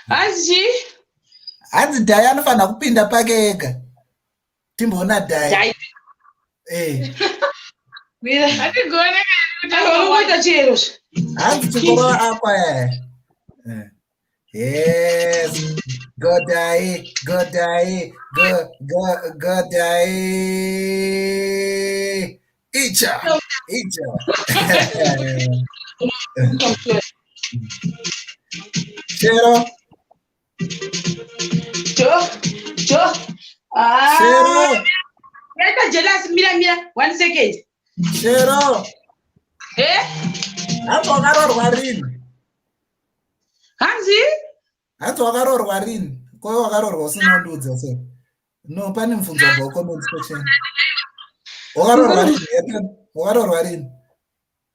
Hanzi chii? Hanzi Dai anofanira kupinda pake ega. Timboona Dai. Eh. Hatigone. Unongoita chero. Hanzi chikoro apa. Yes. Go Dai, go Dai, go, go, go Dai. Icha, icha. Chero. Jo, jo. Ah. Chero. Yaita jealous, mira mira, one second. Chero. Eh? Hanzi wakaroorwa rini? Hanzi? Hanzi wakaroorwa rini? Kowe wakaroorwa usina kundiudza sei? No, pane mubvunzo wabva kucomment section. Wakaroorwa rini? Wakaroorwa rini?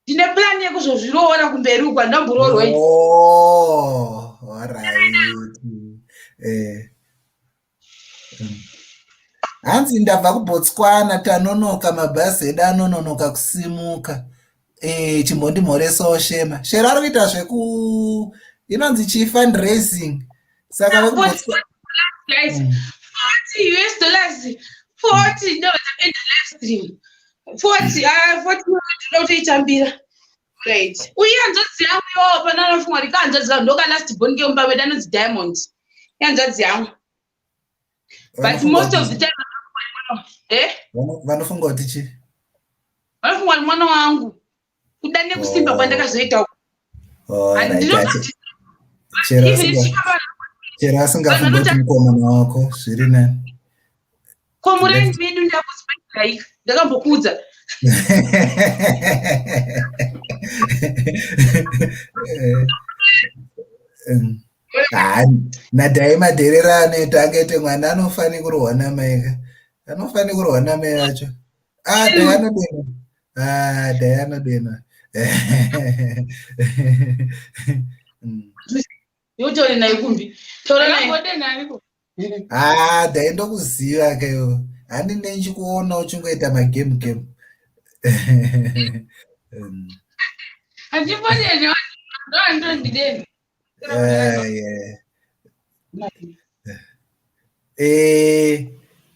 Ndine plan yekuzozviroora kumberi uku, handamboroorwa. Oh, alright. Eh. Hanzi ndabva kuBotswana, tanonoka, mabhazi edu anononoka kusimuka. Eh, chimbondimhoresawo Shema. Shero ari kuita zveku inonzi chi fundraising. Saka vekuBotswana Guys, 40 US dollars. 40 ndo end live stream. 40, ah, 40 ndoda kutoitambira. Right. Uye hanzvadzi yangu iwawo pana anofunga kuti kahanzvadzi kangu ndoka last born kemumba medu anonzi Diamond. Ihanzvadzi yangu. But most of the time eh? Vanofunga kuti chii? Vanofunga kuti mwana wangu. Kuda nekusimba kwandakazoita uku. Chero asingafunga kuti mukomana wako zviri nani. Komureni vedu ndakuzivaika ndakambokuudza. Nadhai madherera anoita angaite mwana anofanira kurohwa namai ka. Anofanira kurohwa namai vacho. Ah, Dhai anodena. Ah, Dhai anodena. Yotaure naye kumbi. Taura naye. Ah, Dhai ndokuziva keyo. Handine ndichikuona uchingoita magame game. Handibodeni, ndondideni. Yeah.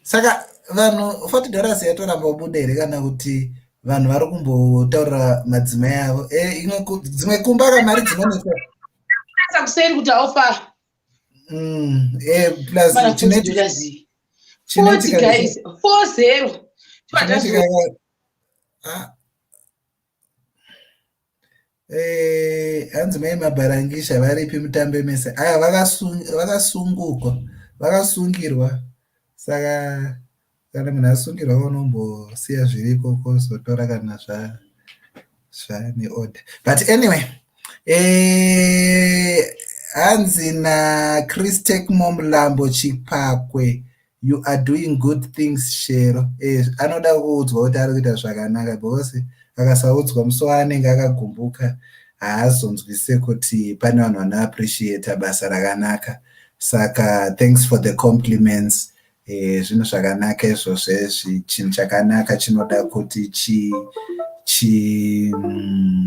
Saka vanhu $40 yatoramba kubuda here kana kuti vanhu vari kumbotaurira madzimai avo? Dzimwe kumba ka mari dzinonetsa. Kuseri kuti haufa. Plus chinoitika guys, 40. Hanzi mai mabarangisha varipi mutambe mese? Aya vakasungukwa, vakasungirwa. Saka kana munhu asungirwa unombosiya zviriko kozotora kana zvane order. But anyway, hanzi naChris Tekmo Mulambo Chipakwe. You are doing good things Shero. Eh, anoda kuudzwa kuti ari kuita zvakanaka because akasaudzwa musi waanenge akagumbuka haazonzwise kuti pane vanhu vanoappreciata basa rakanaka. Saka thanks for the compliments. Eh, zvinhu zvakanaka izvozvo, chinhu chakanaka chinoda kuti chi chi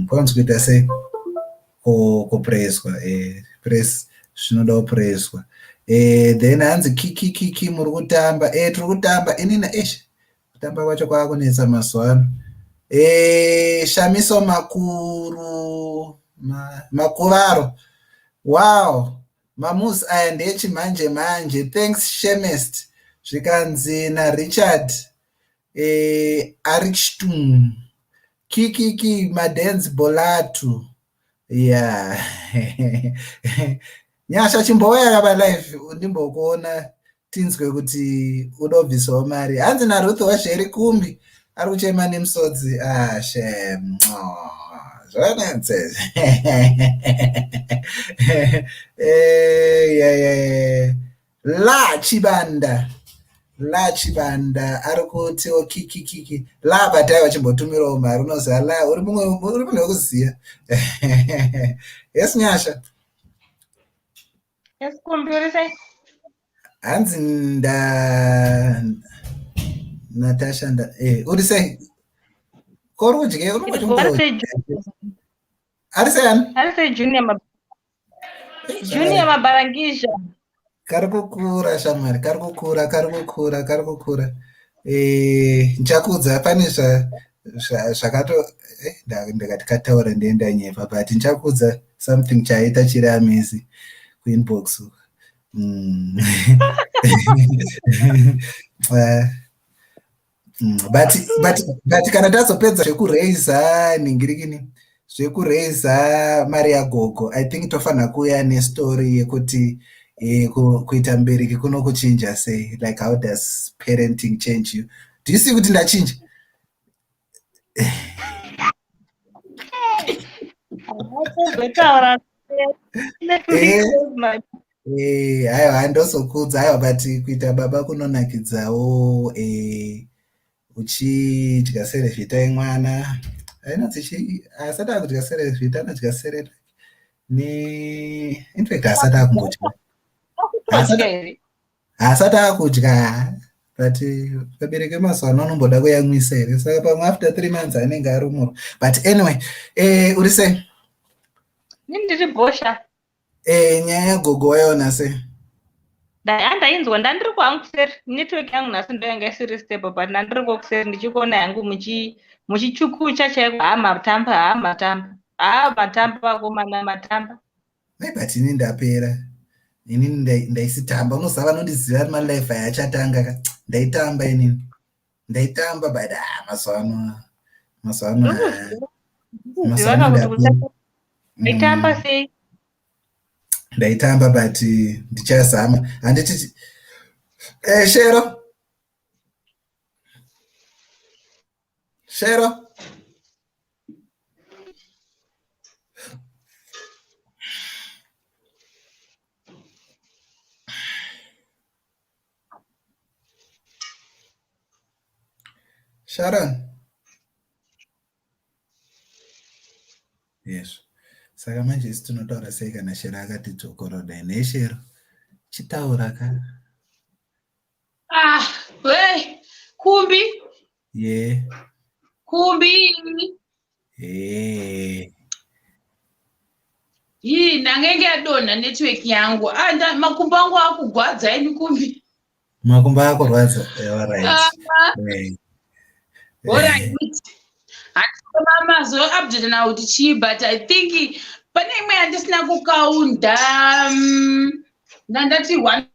kwanzi kuita sei kupreswa press zvinoda kupreswa. Then hanzi kiki kiki muri kutamba. Tiri kutamba inini eish kutamba kwacho kwakunetsa mazuva ano. Shamiso makuru makuvaro. Wow, mamoves aya ndechimanje manje. Thanks Shemest. Zvikanzi naRichard Arichtung. Kikiki madance bolatu. Yeah. Nyasha chimbouya pa live ndimbokuona tinzwe kuti udobvisawo mari. Hanzi naRuth wazveri kumbi ari kuchema nemusodzi. Ah, shem. Oh, zvakanetsa. Yeah. La Chibanda. La Chibanda ari kutiwo kiki kiki. La but aiwa chimbotumirawo mari unoziva la uri mumwe uri munhu wekuziya. Yes Nyasha. Yes, Kumbi, uri sei? Hanzi nda Natasha nda uri sei? Ko uri kudye Ari sei Ari sei ani? Ari sei Junior Junior Mabarangizha. Kari kukura shamwari, kari kukura, kari kukura, kari kukura. Ndichakuudza pane zvakato ndikati kataura ndienda nyepa but ndichakuudza something chaita chiri amazing kuinbox. But kana tazopedza zvekuraisa ningirikini zvekuraisa mari yagogo, I think tofanira kuuya nestory yekuti kuita mubereki kunokuchinja sei, like how does parenting change you? Do you see kuti ndachinja? Kuzotaura. Aiwa handozokudza aiwa but kuita baba kunonakidzawo uchidya serevhita yemwana. Ainonzi chii? Asati akudya serevhita anodya serere ne in fact asati akumbodya. Asati akudya but vabereki vemazuva ano anomboda kuyamwisa here saka pamwe after 3 months anenge arumurwa but anyway uri sei? Ini ndiri bhosha. Nyaya yagogo waiona sei? Ndainzwa ndandiri kwangu kuseri network yangu nhasi ndo yanga isiri stable but ndandiri kuseri ndichikuona yangu muchichukucha chaiko. Ha matamba, ha matamba, ha matamba vakomana matamba. Mai but ini ndapera. Inini ndaisitamba unoziva vanondiziva ari malife aya achatanga ka ndaitamba inini ndaitamba but mazuva ano mazuva ano mazuva ano ndapera. Ndaitamba sei? Ndaitamba but ndichazama handiti Shero Shero Sharon. Yes. Saka manje isu tinotaura sei kana Shero akati dzokoroda nei Shero? Chitaura ka. Ah, we Kumbi. Yeah. Kumbi. Eh. Hii ndangenge yadonha network yangu. Ah, makumbo angu akugwadza ini Kumbi. Makumbo akurwadza. All right. All right. Handisina update na kuti chii but I think pane imwe yandisina kukaunda ndandati one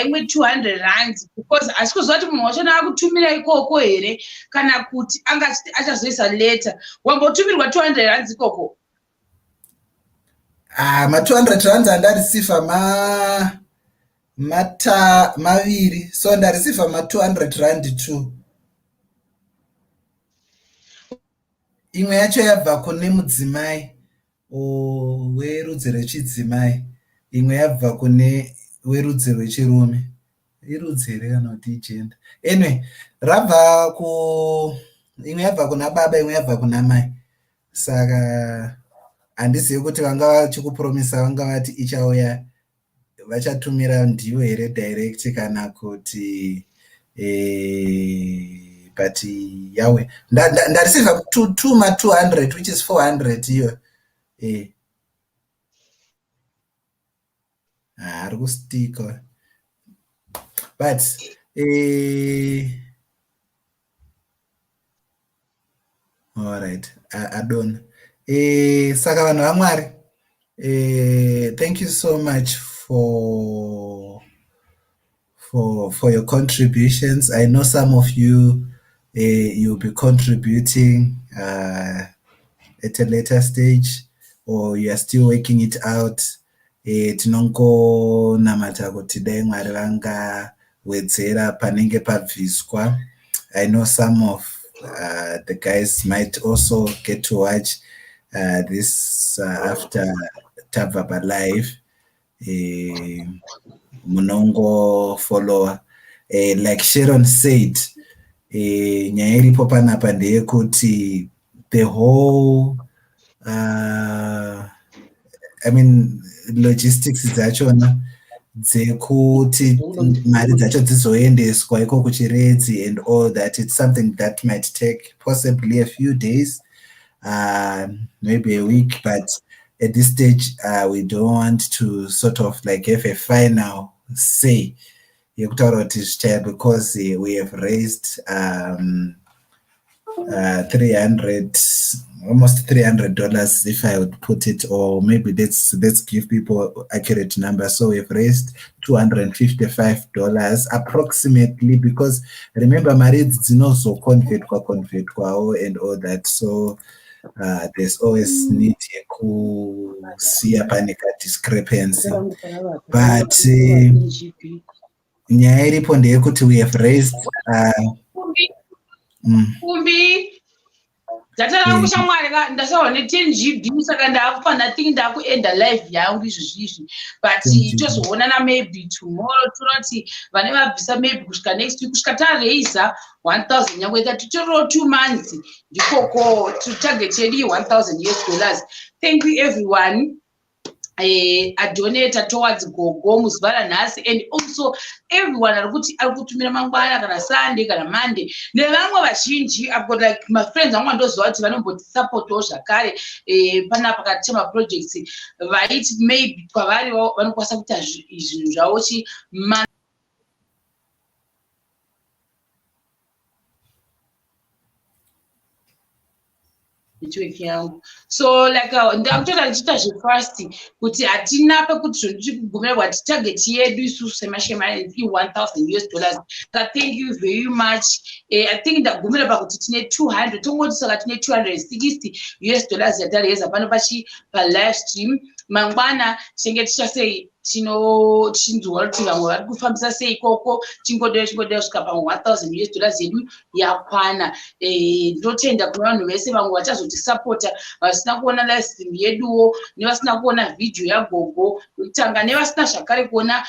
imwe 200 rands because asi kuziva kuti munhu wacho akutumira ikoko here kana kuti anga achiti achazoisa later. Wambotumirwa 200 rands ikoko? Ah, ma 200 rands andareceiva mata maviri so ndareceiva ma 200 rand 2. Imwe yacho yabva kune mudzimai werudzi rwechidzimai, imwe yabva kune werudzi rwechirume. Irudzi here kana kuti igender? Anyway, rabva ku imwe yabva kuna baba, imwe yabva kuna mai. Saka handizivi kuti vanga vachikupromisa, vanga vati ichauya, vachatumira ndivo here direct kana kuti but yawe ndareceiva two ma 200, which is 400 iyo. Ari kustika, but alright, adona. Saka vanhu vaMwari, thank you so much for your contributions. I know some of you, you'll be contributing at a later stage or you are still working it out. Tinongonamata kuti dai Mwari vangawedzera panenge pabviswa. I know some of the guys might also get to watch this after tabva palive. Munongofollowa. Like Sharon said, nyaya iripo panapa ndeyekuti the whole I mean, logistics dzachona dzekuti mari dzacho dzizoendeswa iko kuChiredzi and all that, it's something that might take possibly a few days, maybe a week, but at this stage we don't want to sort of like have a final say yekutaura kuti zvichaya, because we have raised 300, almost $300, if I would put it, or maybe let's give people accurate numbers. So we've raised $255 approximately, because remember, mari idzi dzinozoconvertwa convertwawo and all that, so there's always need yekusiya pane kadiscrepancy. But nyaya iripo ndeyekuti we have raised Kumbi data rangu, shamwari, ndasawa ne10 GB, saka ndaakupa nothing, ndaakuenda live yangu izvozvi izvi, but tozoonana maybe tomorrow. Tinoti vane vabvisa maybe kusvika next week, kusvika taraisa 1000 yangu ikatitorewo 2 months ndikoko. Target yedu i1000 US dollars. Thank you everyone adonata towards gogo muzuva ranhasi, and also everyone ari kuti ari kutumira mangwana kana Sunday kana Monday, nevamwe vazhinji. I've got like mafriends angu andoziva kuti vanombotisapotawo zvakare panapa pakati chemaprojects, vaiti maybe kwavari vanokwanisa kuita zvinhu zvavo chi. Network yangu, so like ndakutoita ndichiita zvefast kuti hatina pekuti zvonhu tichikugumira kwati target yedu isusu semaShemarians i1000 US dollars. Saka thank you very much. I think ndagumira pakuti tine 200, tongoti saka tine 260 US dollars yatareza pano pachi palive stream. Mangwana tinenge tichasei, tinochinzwa kuti vamwe vari kufambisa sei ikoko. Chingodeo chingodeo kusvika pamwe 1000 US dollars yedu yakwana. Ndinotenda kune vanhu vese vamwe vachazotisapota, vasina kuona live stream yeduwo, nevasina kuona vhidhiyo yagogo yekutanga, nevasina zvakare kuona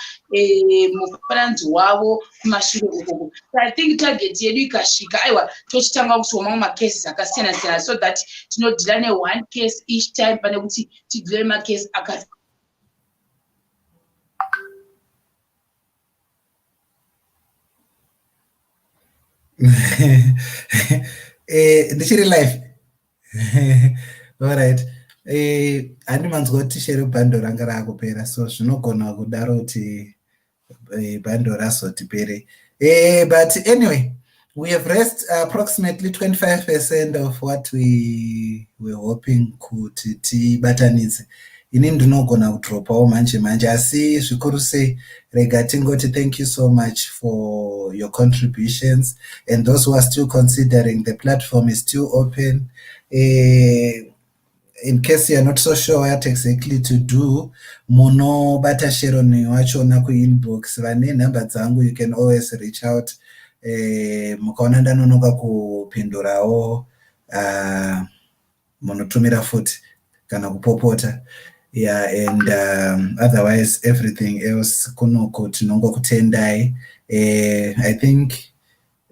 mufananidzo wavo kumashure ukoko. I think target yedu ikasvika, aiwa, tochitanga kusiwa mamwe macases akasiyana siyana, so that tinodeala neone case each time pane kuti tideale nemacase aka Ndichiri live. Alright, handi manzwa kuti shere bundle ranga raakupera, so zvinogona kudaro kuti bundle razoti pere. But anyway, we have raised approximately 25% of what we were hoping kuti tibatanidze. Ini ndinogona kudropawo manje manje, asi zvikuru sei rega tingoti thank you so much for your contributions, and those who are still considering, the platform is still open. In case you are not so sure what exactly to do, munobata Sharon wachona kuinbox. Vane nhamba dzangu, you can always reach out. Mukaona ndanonoka kupindurawo, munotumira futi kana kupopota. Yeah, and otherwise everything else kunoko tinongokutendai. I think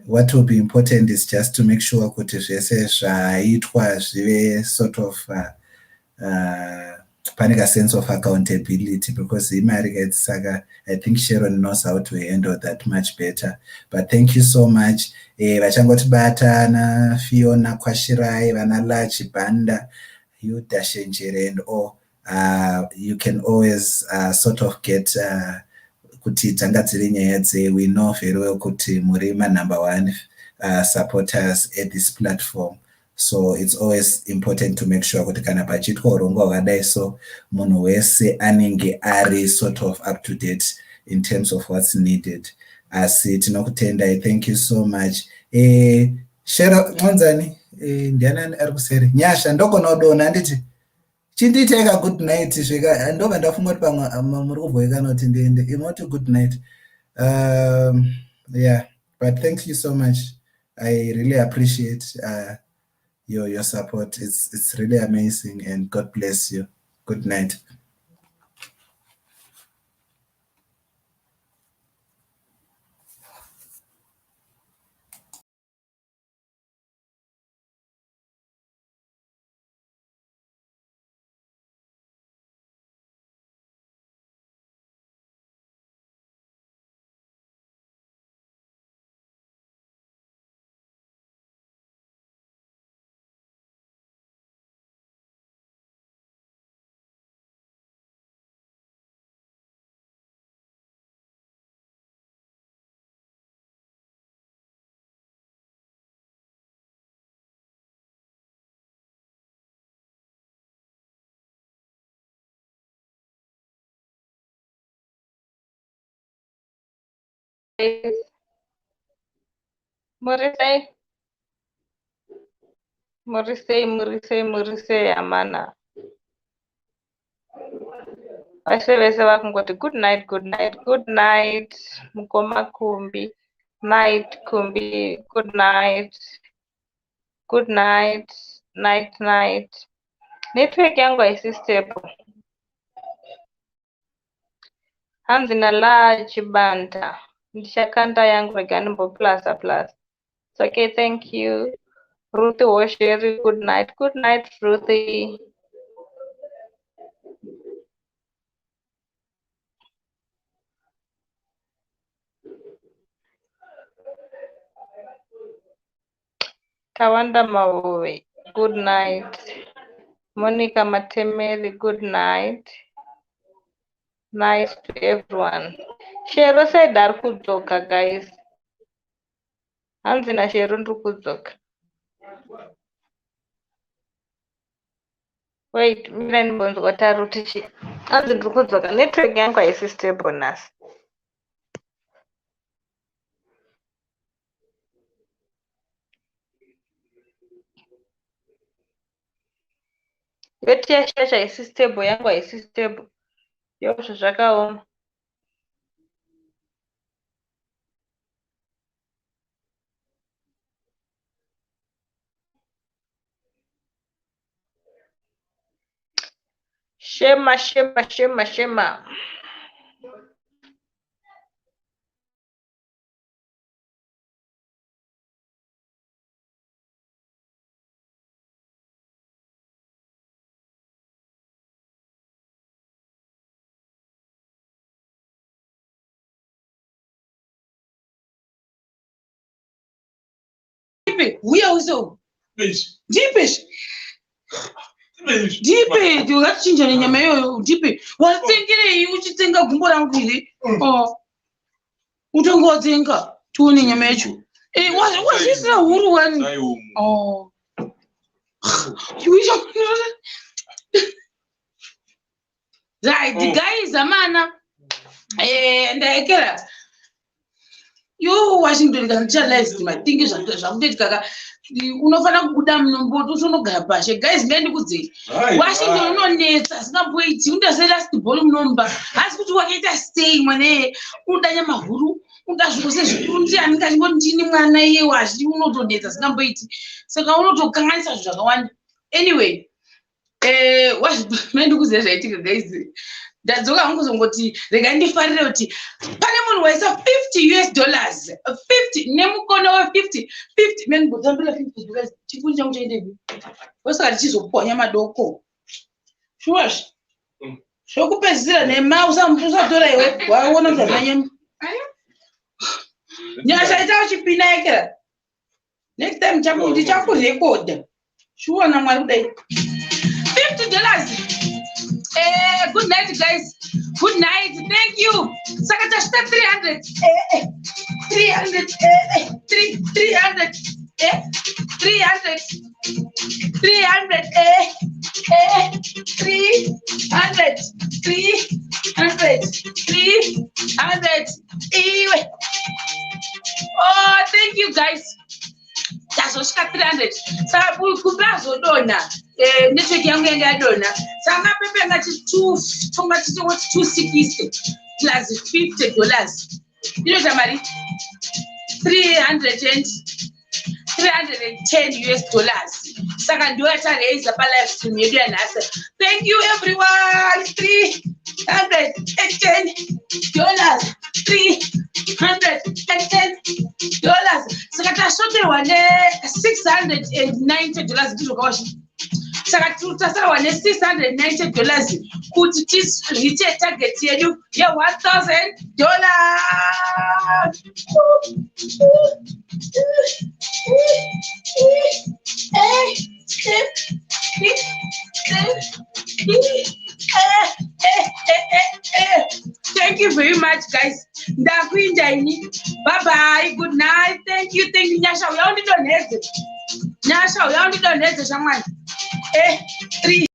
what will be important is just to make sure kuti zvese zvaitwa zvive sort of pane ka-sense of accountability, because imari kaidzi. Saka I think Sharon knows how to handle that much better. But thank you so much. Vachangotibata naFiona Kwashirai, vana Lachi Banda, Hilda Shenjere and all, you can always sort of get kuti dzanga dziri nyaya dzei. We know very well kuti muri manumber one supporters at this platform, so it's always important to make sure kuti kana pachiitwa urongwa hwakadai, so munhu wese anenge ari sort of up to date in terms of what's needed. Asi tinokutendai, thank you so much. Shero nxonzani, ndianani ari kuseri? Nyasha, ndogona kudonha, handiti? Chindiitei ka good night svika ndobva ndafunga kuti pamwe muri kubhoikana kuti ndiende imoti good night. Yeah, but thank you so much. I really appreciate your support. It's really amazing, and God bless you. Good night. Muri sei? Muri sei, muri sei, muri sei, amana? Vese vese vakungoti good night, good night, good night, mukoma Kumbi. Night, Kumbi, good night. Good night, night, night. Network yangu haisi stable. Hanzi nala Chibanda. Ndichakanda yangu, rega ndimboplasa plus. It's okay, thank you. Ruthie Wosheri, good night. Good night, Ruthie. Tawanda Mawowe, good night. Monica Matemeli, good night. Nice to everyone. Shero said ari kudzoka, guys. Hanzi naShero ndiri kudzoka. Wait, mira ndimbonzwa taruti chi. Hanzi ndiri kudzoka. Network yangu haisi stable nhasi. Yoti yashacha haisi stable, yangu haisi stable. Yozvo zvakaoma. Shema, shema, shema, shema. Ndipe, uya use uku. Ndipe. Ndipe, ndingatichinja nenyama iyoyo, ndipe. Watsengerei uchitsenga gumbo rangu here? Oh. Utonge watsenga, tione nyama yacho. Eh, wazviisira huru wani. Oh. Right, guys, amana. Ndaekera. Yo Washington kana ndicha live stream, I think zvakutoitika ka unofanira kubuda munomboto utonogara pashe. Guys, ngai ndikudzei. Washington unonetsa asingamboiti, unoita selast ball munomba. Asi kuti wakaita sei mwana iye, unoda nyama huru, unoda zvose zvikuru, ndiye anenge achingoti ndini mwana iye washi, unotonetsa asingamboiti. Saka unotokanganisa zvinhu zvakawanda. Anyway, ndikuziva zvaitika, guys. Ndadzoka hangu kuzongoti regai ndifarire kuti pane munhu waisa 50 US dollars, 50 nemukono we50 50. Mendimbotambira 50 because chipuni changu chaendepi? Osaka tichizopwanya madoko shuwa zvokupedzisira nema. Usatora iwe, waona kuti hazina nyama. Nyasha, ita uchipina ekera. Next time ndichakurekodha shuwa naMwari kudai. $50. Good night guys, good night, thank you. Saka tasvika 300, 300, 300, 300, 300, 300, 300, 300 iwe. Oh, thank you guys. Tazosvika 300. Saka kumbe azodonha, network yangu yanga yadonha. Saka mapepe angati tonga tichingoti 260 plus $50 inoita mari 300 and 310 US dollars. Saka ndiyo yatareisa palive stream yedu yanhasi. Thank you everyone. $310, $310. Saka tashoterwa ne-$690, ndizvo kawashi? Saka tasarwa ne-$690 kuti tireache target yedu ye-$1000. Thank you very much guys. Ndakuinda ini. Bye bye, good night. Thank you, thank you. Nyasha, uya undidonhedze. Nyasha, uya undidonhedze shamwari. 3.